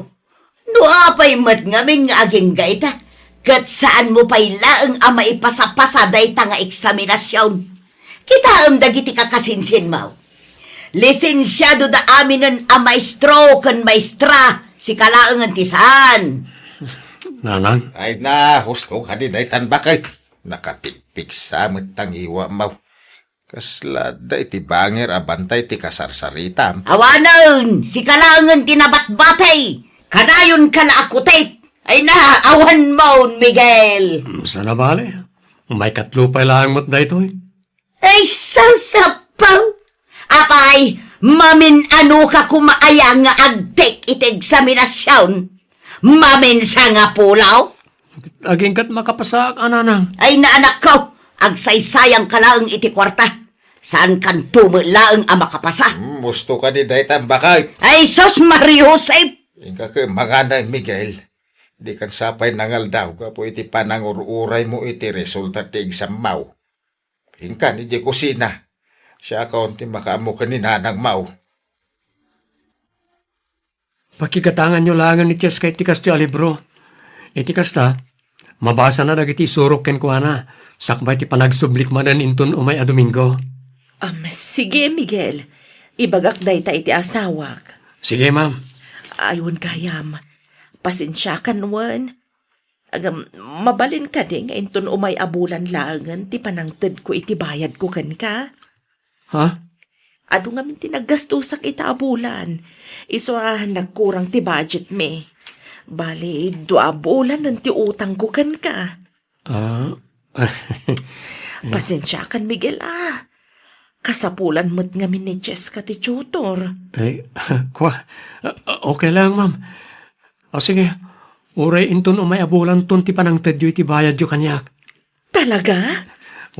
no apay met ngamin nga agingga ita, ket saanmo pay laeng a maipasapasa dayta nga eksaminasion. Kitaem dagiti kakasinsinmo. Lisensiado da aminen a maestro ken maestra, sika laengen ti saan. Nanang? Ay na, husto kadi daytan, bakay. Nakapigpigsa met ti ngiwam. Kasla adda iti bangir a bantay ti kasarsaritam. Awanen, sika laengen ti nabatbatay. Kadayonka la a kutit. Ay na, awan maon, Miguel. Hmm, saan a bale. Maikatlo pay laeng met daytoy. Ay, sasappaw! Apay, mamin-anoka koma aya nga agtik iti eksaminasion? Mamin-sangapulo? Agingga't makapasaak a, Nanang. Ay, naanakko, agsaysayangka laeng iti kuarta. Saankanto met laeng a makapasa. Hmm, husto kadi daytan, bakay. Ay, sus, Maria Josep! Inka ket magana, Miguel. Dikan sapay nangaldaw gapu iti panangur-uraymo iti resulta ti exammo. Inkan idiay kusina. Siakon ti makaammo ken ni nanangmo. Pakigatanganyo laengen ni Cheska iti kastoy a libro. Iti kasta, mabasana dagiti isurok kenkuana, sakbay ti panagsublik manen inton umay a Domingo. Am, sige, Miguel. Ibagak dayta iti asawak. Sige, ma'am. Ay, wen gayam. Pasensiakan wen. Agam, mabalin kadi nga inton umay a bulan laengen ti panangtedko iti bayadko kenka? Ha? Adu ngamin ti naggastosak ita a bulan. Isu a nagkurang ti budget mi. Bali, dua a bulanen ti utangko kenka. Ah? Pasensiakan, Miguel, ah. Kasapulan met ngamin ni Cheska ti tutor. Eh, kua, ah, okay lang, ma'am. O sige, uray inton umay a bulanton ti panangtedyo iti bayadyo kaniak. Talaga?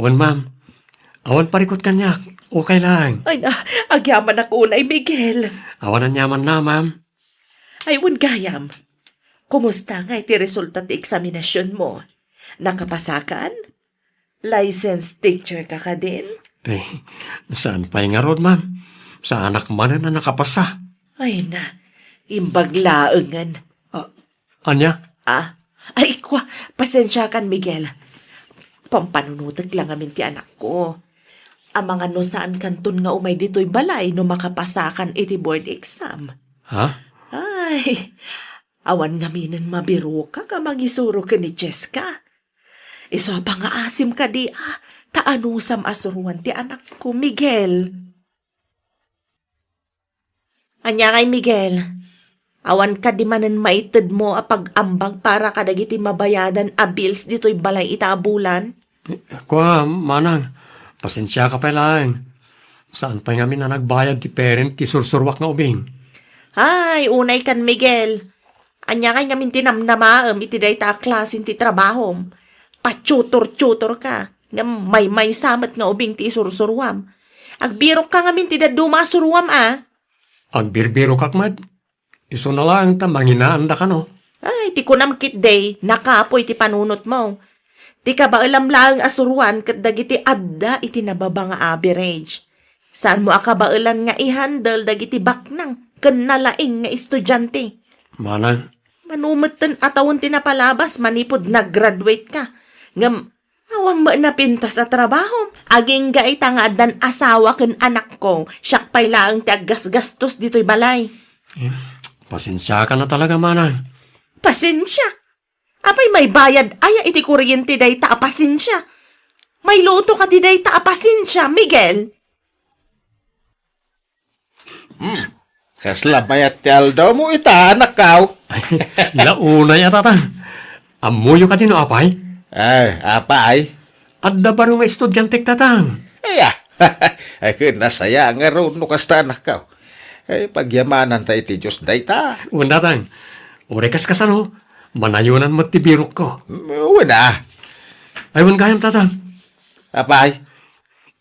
Wen, ma'am. Awan parikut kaniak. Okay lang. Ay na, agyamanak unay, Miguel. Awan aniamanna, ma'am. Ay, wen gayam. Kumusta nga iti resulta ti eksaminasionmo? Nakapasakan? Licensed teacher ka kadin? Eh, saan pay ngarud, ma'am? Saanak manen a nakapasa. Ay na, imbag laengen. Ah, ania? Ah, ay, kua, pasensiakan, Miguel. Pampanunotek lang amin ti anakko. Amangan no saankanton nga umay ditoy balay no makapasakan iti board exam. Ha? Ay, awan ngaminen mabirokak a mangisuro ken ni Cheska. Isu a pangaasim kadi a, ta anusam a suroan ti anakko, Miguel. Ania ngay, Miguel? Awan kadi manen maitedmo a pag-ambag para kadagiti mabayadan a bills ditoy balay ita a bulan? Kua, manang, pasensiaka pay laeng. Saan pay ngamin a nagbayad ti parent ti sursuruak nga ubing? Ay, unay kan Miguel. Ania ngay ngamin ti namnamaem iti dayta a klasen ti trabahom? Patutor-tutor ka, ngem maymaysa met nga ubing ti isursuruam. Agbirok ka ngamin ti dadduma a suruam a. Agbirbirokak met. Isuna laeng ta manginaanda kano. Ay, ti kunam ketdi, nakapoy ti panunotmo. Ti kabaelam laeng a suruan ket dagiti adda iti nababa nga average. Saanmo a kabaelan nga i-handle dagiti baknang ken nalaing nga estudiante. Manang. Mano metten a tawen ti napalabas manipud nag-graduate ka. Ngem, awan met napintas a trabahom. Agingga ita nga addan asawa ken anakko, siak pay laeng ti aggasgastos ditoy balay. Eh, pasensiaka na talaga, manang. Pasensia? Apay, maybayad aya iti kuryente dayta a pasensia? Mayluto kadi dayta a pasensia, Miguel? Hmm. Kasla mayat ti aldaw mo ita, anakkaw? Ay, launay a, tatang. Ammoyo kadi no apay? Ay, apay? Adda baro nga estudiantek, tatang. Aya. Ay, ken nasaya nga ron no kasta, anakkaw. Ay, pagyamanan ta iti Dios dayta. Wen, tatang. Uray kas kasano, manayonan met ti birokko. Mm, wen a. Ay, wen gayam, tatang. Apay?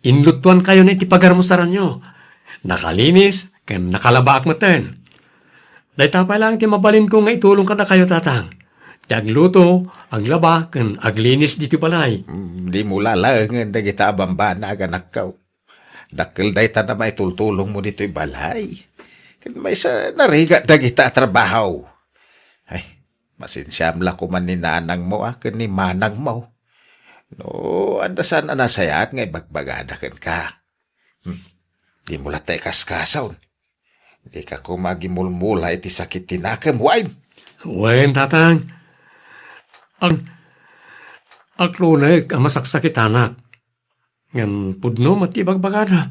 Inluttuankayon iti pagarmusaranyo. Nakalinis ken nakalabaak metten. Dayta pay laeng ti mabalinko nga itulong kadakayo, tatang. Ti agluto, aglaba, ken aglinis ditoy balay. Mm, dimo lalaengen dagita a bambanag, anakkaw. Dakkel dayta a maitultulongmo ditoy balay. Ken maysa, narigat dagita a trabaho. Ay, masensiam la koman ni nanangmo a ken ni manangmo. No, adda saan a nasayaat nga ibagbagada kenka. Hmm. Dimo latta ikaskasaon. Dika koma agimulmula iti sakit ti nakem, wen? Wen, tatang. Ang, aglunek a masaksakitanak. Ngem pudno met ti ibagbagada.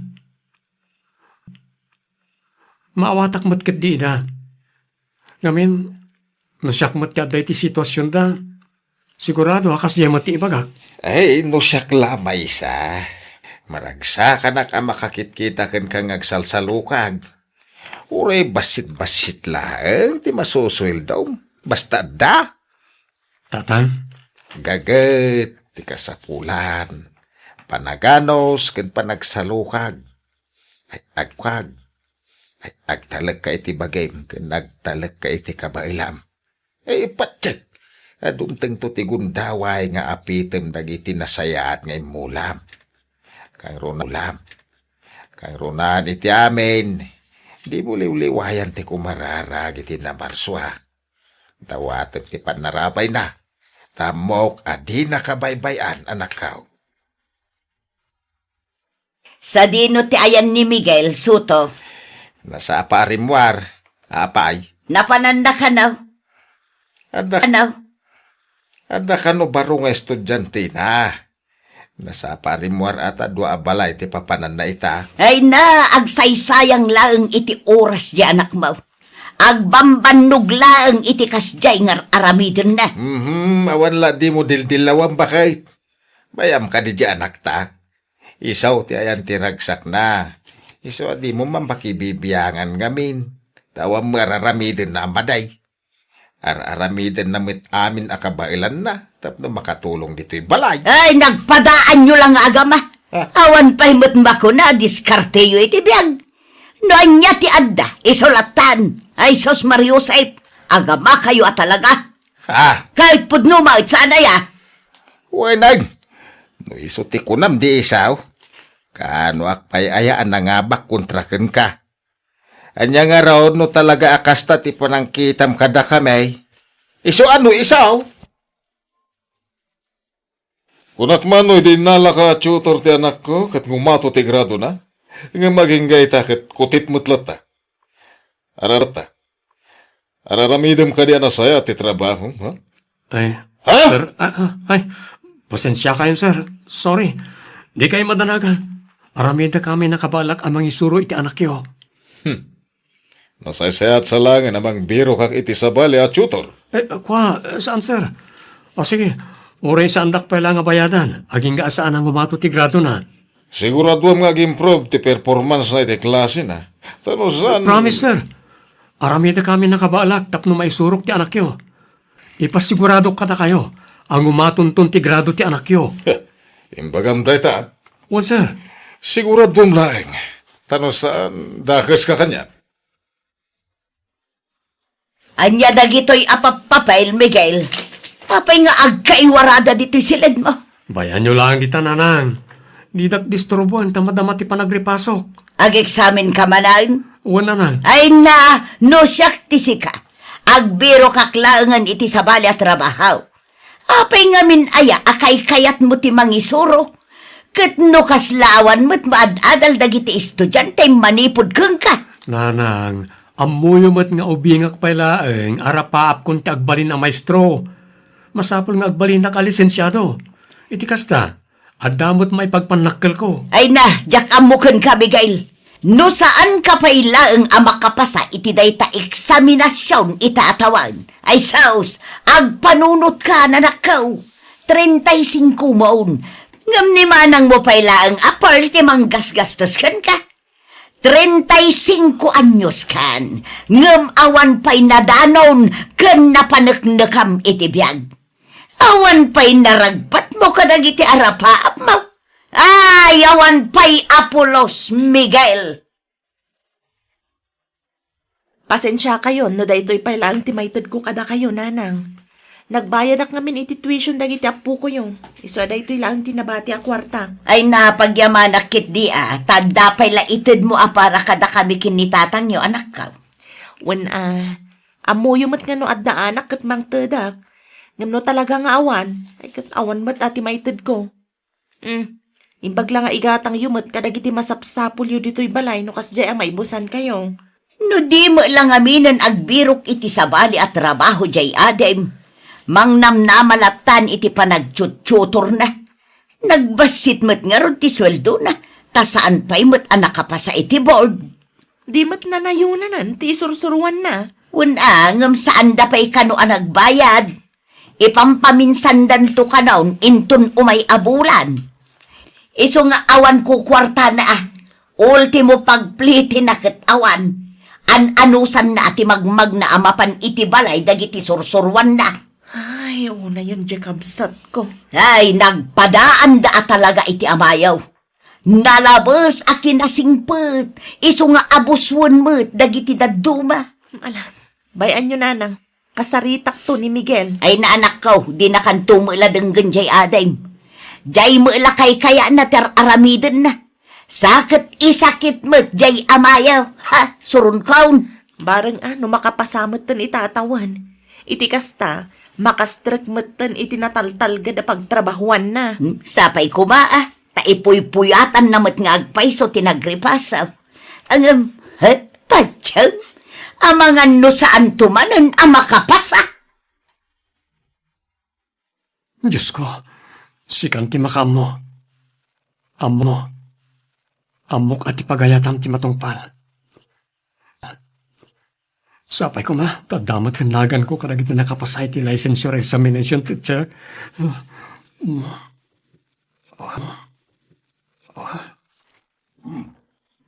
Maawatak met ketdi ida. Ngamin, no siak met ti adda iti situasionda, sigurado a kasdiay met ti ibagak. Ay, no siak la maysa, maragsakanak a makakitkita kenka nga agsalsalukag. Uray bassit-bassit laeng ti masusueldom. Basta adda. Tatang? Gaget ti kasapulan, panaganus ken panagsalukag. Ay, agkag. Ay, agtalekka iti bagim ken agtalekka iti kabaelam. Ay, patiek a dumtengto ti gundaway nga apitem dagiti nasayaat nga immulam. Kangruna, kangrunaan iti amin, dimo liwliwayan ti kumararag iti namarsua. Dawatek ti pannarabayna. Ta ammok a dina kabaybay-an, anakkaw. Sadino ti ayan ni Miguel, Soto? Nasapa a rimmuar. Apay? Napananna kano? Adda, ano? Adda kano baro nga estudiantena? Nasapa a rimmuar a ta dua a balay ti papananna ita. Ay na, agsaysayang laeng iti oras di anakmo. Agbambannog laeng iti kasdiay nga ar-aramidenna. Mhm, awan la dimo dildillawan, baket. Mayam kadi di anakta. Isu ti ayan ti ragsakna. Isu a dimo man pakibibiangan ngamin. Ta awan met ar-aramidenna a madi. Ar-aramidenna met amin a kabaelanna tapno makatulong ditoy balay. Ay, nagpadaanyo la nga agama. Ah. Awan pay met makuna a diskarteyo iti biag. No ania ti adda, isu lattan. Ay, sus, Mariusep, agamakayo a talaga. Ah. Ket pudno met saan aya? Wen, no isu ti kunam di isu, kaanoak pay aya a nangabak kontra kenka? Ania ngarud no talaga a kasta ti panangkitam kadakami? Isu a no isu? Kunak man no idi innalaka a tutor ti anakko ket ngumato ti gradona, ngem agingga ita ket kutit met latta. Ararata. Ar-aramidem kadi a nasayaat ti trabahom, ha? Ay, ha? Sir, ah, ah, ay, pasensiakayon, sir. Sorry. Dikay madanagan. Aramidek amin a kabaelak a mangisuro iti anakyo. Hmm. Nasaysayat sa laengen a mangbirokak iti sabali a tutor. Eh, kua, saan, sir. O sige, uray saandak pay la nga bayadan, agingga a saan a ngumaton ti gradona. Siguraduam nga ag-improve ti performance na iti klase na. Ta no saan... Promise, sir. Aramidek amin a kabaelak tapno maisurok ti anakyo. Ipasiguradok kadakayo a ngumatonton ti grado ti anakyo. Imbagam dayta. Wen, sir. Siguraduam laeng. Ta no saan, dakeska kaniak. Ania dagitoy a pappapel, Miguel? Apay nga agkaiwarada ditoy siledmo? Bayanyo laeng dita, nanang. Didak disturboen ta madama ti panagripasok. Ag-eksamenka manen? Wen, nanang. Ay na, no siak ti sika, agbirokak laengen iti sabali a trabaho. Apay ngamin aya a kaykayatmo ti mangisuro? Ket no kasla awan met maad-adal dagiti estudiante manipud kenka? Nanang, ammoyo met nga ubingak pay laeng a rapaapkon ti agbalin a maestro. Masapul nga agbalinak a lisensiado. Iti kasta, adda met maipagpannakkelko. Ay na, diak ammo kenka, Miguel. No saanka pay laeng a makapasa iti dayta eksaminasion ita a tawen, ay sus, agpanunotka, nanakko. Treinta y cinco mon. Ngem ni manangmo pay laeng a Pearl ti manggasgastos kenka. Treinta y cinco anyos kan, ngem awan pay nadanon ken napaneknekam iti biag. Awan pay naragpatmo kadagiti arapaapmo. Ay, awan pay a pulos, Miguel. Pasensiakayon no daytoy pay laeng ti maitedko kadakayo, nanang. Nagbayadak ngamin iti tuition dagiti appokoyo. Isu a daytoy laeng ti nabati a kuarta. Ay, napagyamanak ketdi a, ta adda pay la itedmo a para kadakami ken ni tatangyo, anakko. Wen a, ammoyo met nga no adda anak ket mangtedak. Ngem no talaga nga awan, ay ket awan met a ti maitedko. Hmm. Imbag la nga igatangyo met kadagiti masapsapulyo ditoy balay no kasdiay a maibusankayo. No di met la ngaminen agbirok iti sabali a trabaho diay adim, mangnamnama lattan iti panagtiututorna. Nagbassit met ngarud ti sueldona, ta saan pay met a nakapasa iti board. Di met nanayonanen ti isursuruanna. Wen a, ngem saanda pay kano a nagbayad. Ipampaminsandanto kanon inton umay a bulan. Isu nga awan kukuartana a, ultimo pagplitina ket awan. An-anusanna a ti magmagna a mapan iti balay dagiti sursuruanna. Ay, unayen diay kabsatko. Ay, nagpadaanda a talaga iti amayo. Nalabes a kinasingpet, isu nga abusuen met dagiti dadduma. Ala, bay-anyo, nanang, kasaritakto ni Miguel. Ay, naanakko, dinakanto met la denggen diay adim. Diay met la kaykayatna ti ar-aramidenna. Sa ket isakit met diay amayo, ha, suronkon. Bareng a, no makapasa metten ita a tawen. Iti kasta, makastrek metten iti nataltalged a pagtrabahuanna. Hmm, sapay koma a, ta ipuypuyatanna met nga agpayso ti nagripaso. Ngem, het, patiem, amangan no saanto manen a makapasa. Diosko, sikan ti makaammo. Ammo. Ammok a ti pagayatam ti matungpal. Sapay koma, ta adda met ken naganko kadagiti nakapasa iti licensure examination, teacher.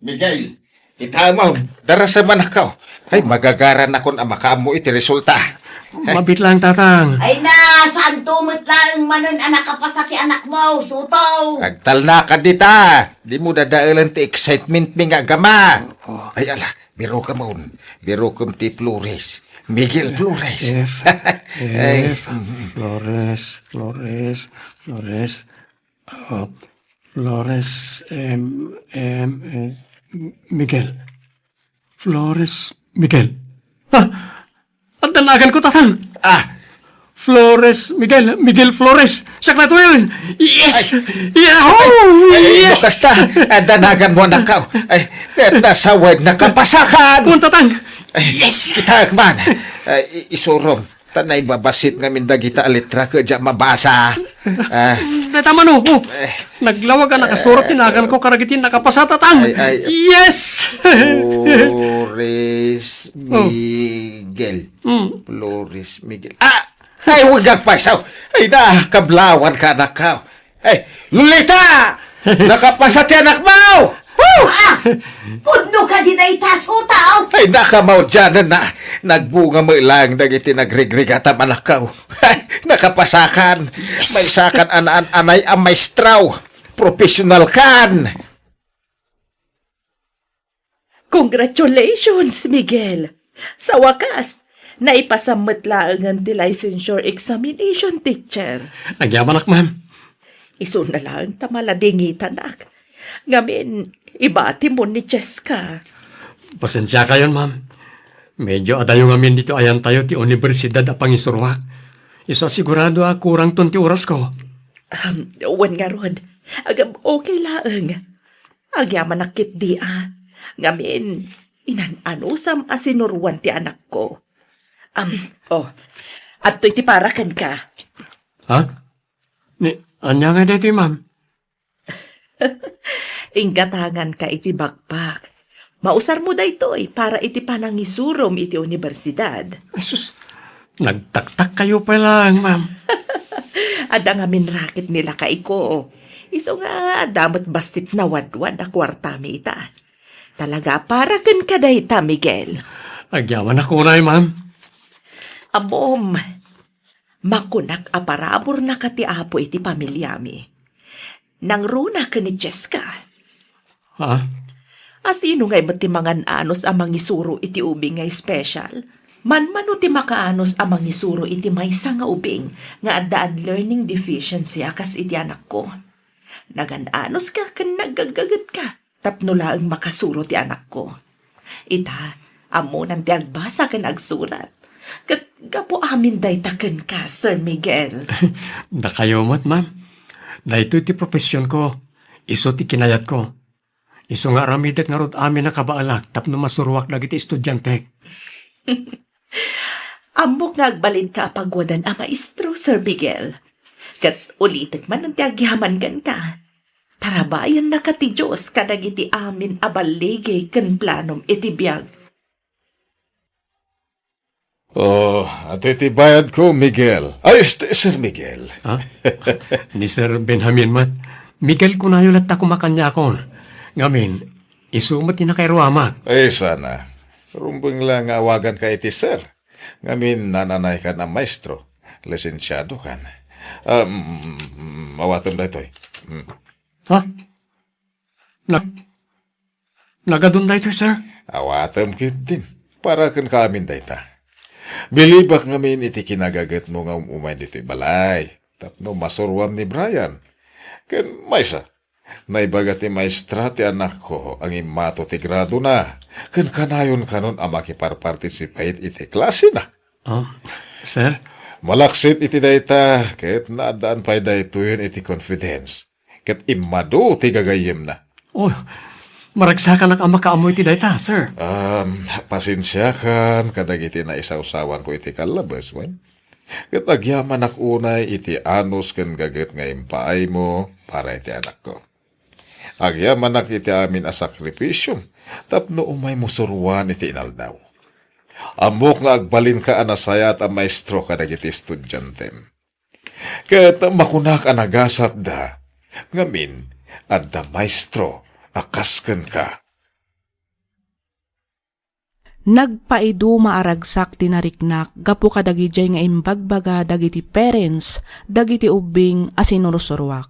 Miguel, ita man, darasem, anakko. Ay, magagaranakon a makaammo iti resulta. Mabiit lang, Tatang. Ay na, saanto met laeng manen a nakapasa ti anakmo, suto. Agtalnaka dita. Dimo dadaelen ti excitement mi nga agama. Oh. Ay, ala, birokem on. Birokem ti Flores. Miguel Flores. F, Ay, F, mm. Flores, Flores, Flores. Ah, Flores, M, M, eh, Miguel. Flores, Miguel. Ah! Adda naganko, Tatang! Ah! Flores, Miguel, Miguel Flores. Siak la tuyon. Yes! Ay. Yahoo! Ay, ay, yes! Kasta, adda naganmo, anakko. Ay, ket nasawen, nakapasakan! Wen, Tatang! Ay, yes! Itaek man. Ay, i-, isurom. Ta naibabassit ngamin dagita a letra ket diak mabasa. Ah. Dayta man, oh, oh. Eh. Naglawag a nakasurot ti naganko kadagiti nakapasatatan. Ay, ay. Yes! Flores Oh. Miguel. Mm. Flores Miguel. Ah! Ay, huwag agpaisaw. Ay, nakablawan ka, anak ka. Ay, Lolita! Nakapasa ti anakmo! Woo! Ah! Pudno kadi dayta, Sutaw? Ay, nakamaudianan na. Nagbunga met laeng dagiti nagrigrigat a manakkaw. Ay, nakapasakan. Yes. Maysakan a naan-anay a maestro. Professional kan. Congratulations, Miguel! Sa wakas, naipasam met laengen ti licensure examination, teacher. Agyamanak, ma'am. Isuna laeng ta maladingitanak. Ngamin, ibatimon ni Cheska. Pasensiakayon, ma'am. Medyo adayo ngamin ditoy ayantayo ti universidad a pangisuruak. Isu a sigurado a kurangton ti orasko. Um, wen ngarud, agam okay laeng. Agyamanak ketdi a. Ngamin, inan-anusam a sinuroan ti anakko. Am, oh, adtoy ti para kenka. Ha? Ni, ania ngay daytoy, ma'am? Inggatanganka iti bakbak. Mausarmo daytoy para iti panangisurom iti universidad. Ay, sus, nagtaktakkayo pay laeng, ma'am. Adda ngamin raket ni lakaiko. Isu nga adda met bassit nawadwad a kuartami ita. Talaga, para kenka dayta, Miguel. Agyamanak unay, ma'am. Ammom, makunak a paraburna ka ti Apo iti pamiliami. Nangruna ken ni Cheska. Ha? Asino ngay met ti mangan-anus a mangisuro iti ubing nga espesyal? Manmano ti makaanus a mangisuro iti maysa nga ubing nga addaan learning deficiency a kas iti anakko? Nagan-anuska ken naggaggagetka tapno laeng makasuro ti anakko. Ita, ammonan ti agbasa ken agsurat. Ket gapu amin dayta kenka, Sir Miguel. Dakayo met, ma'am. Daytoy ti professionko. Isu ti kinayatko. Isu nga aramidek ngarud amin a kabaelak tapno masuroak dagiti estudiantek. Ammok nga agbalinka a paguadan a maestro, Sir Miguel. Ket ulitek manen ti agyaman kenka. Tarabayannaka ti Dios kadagiti amin a balligi ken planom iti biag. Oh, ati ti bayadko, Miguel. Ay, este, Sir Miguel. Ha? Ni Sir Benjamin met. Miguel kunayo latta koma kaniakon. Ngamin, isu met ti nakairua amak. Ay, sana. Rumbeng la nga awaganka iti Sir. Ngamin, nananaykan a maestro. Lisensiado kan. Um, awatem daytoy. Mm. Ha? Nag-, nagadun daytoy, sir? Awatem ketdin. Para kenka amin dayta. Bilibak ngamin iti kinagagetmo nga um-umay ditoy balay. Tapno masuroam ni Brian. Ken maysa, naibaga ti maestra ti anakko a ngimmato ti gradona. Ken kanayon kanon a makiparparticipate iti klasena. Oh, sir? Malaksid iti dayta, ket naaddaan pay daytoyen iti confidence. Ket immadu ti gagayyemna. Oh, maragsakanak a makaammo iti dayta, sir. Um, pasensiakan kadagiti naisawsawanko iti kallabes, wen? Ket agyamanak unay iti anus ken gaget nga impaaymo para iti anakko. Agyamanak iti amin a sakripisiom tapno umaymo suroan iti inaldaw. Ammok nga agbalinka a nasayaat a maestro kadagiti estudiantem. Ket makunak a nagasatda, ngamin, adda maestro a kas kenka. Nagpaiduma a ragsak ti nariknak gapu kadagidiay nga imbagbaga dagiti parents dagiti ubbing a sinursuruak.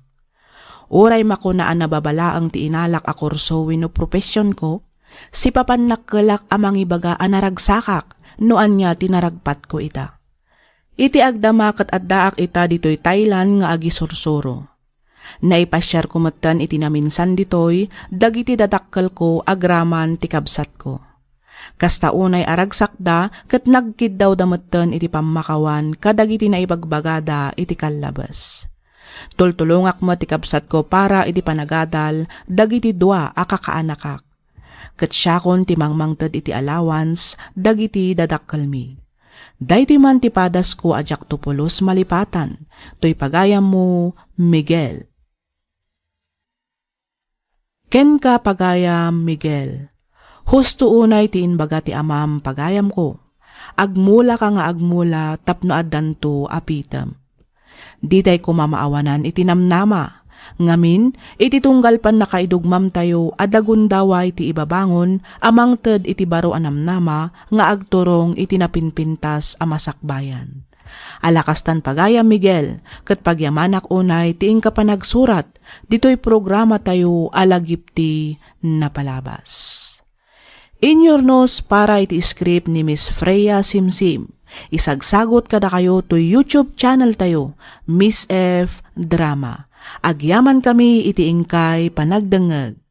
Uray makuna a nababalaeng ti inalak a kurso wenno professionko, sipapan nakkelak a mangibaga a naragsakak no ania ti naragpatko ita. Iti agdama ket addaak ita ditoy Thailand nga agisursuro. Naipasiarko metten iti naminsan ditoy dagiti dadakkelko agraman ti kabsatko. Kasta unay a ragsakda ket nagkiddawda metten iti pammakawan kadagiti naibagbagada iti kallabes. Tultulongak met ti kabsatko para iti panagadal dagiti dua a kakaanakak. Ket siakon ti mangmangted iti allowance dagiti dadakkelmi. Daytoy man ti padasko a diakto pulos malipatan, toy pagayammo, Miguel. Kenka, pagayam Miguel, husto unay ti imbaga ti amam, pagayamko. Agmulaka nga agmula tapno addanto a pitem. Ditay koma maawanan iti namnama. Ngamin, iti tunggal pannakaidugmamtayo, adda gundaway ti ibabangon a mangted iti baro a namnama nga agturong iti napinpintas a masakbayan. Ala kastan, pagayam Miguel, ket pagyamanak unay ti inka panagsurat ditoy programatayo a Lagip ti Napalabas. Inyurnos para iti script ni Miss Freya Simsim. Isagsagot kadakayo toy YouTube channel tayo, Miss F Drama. Agyaman kami iti inkay panagdengngeg.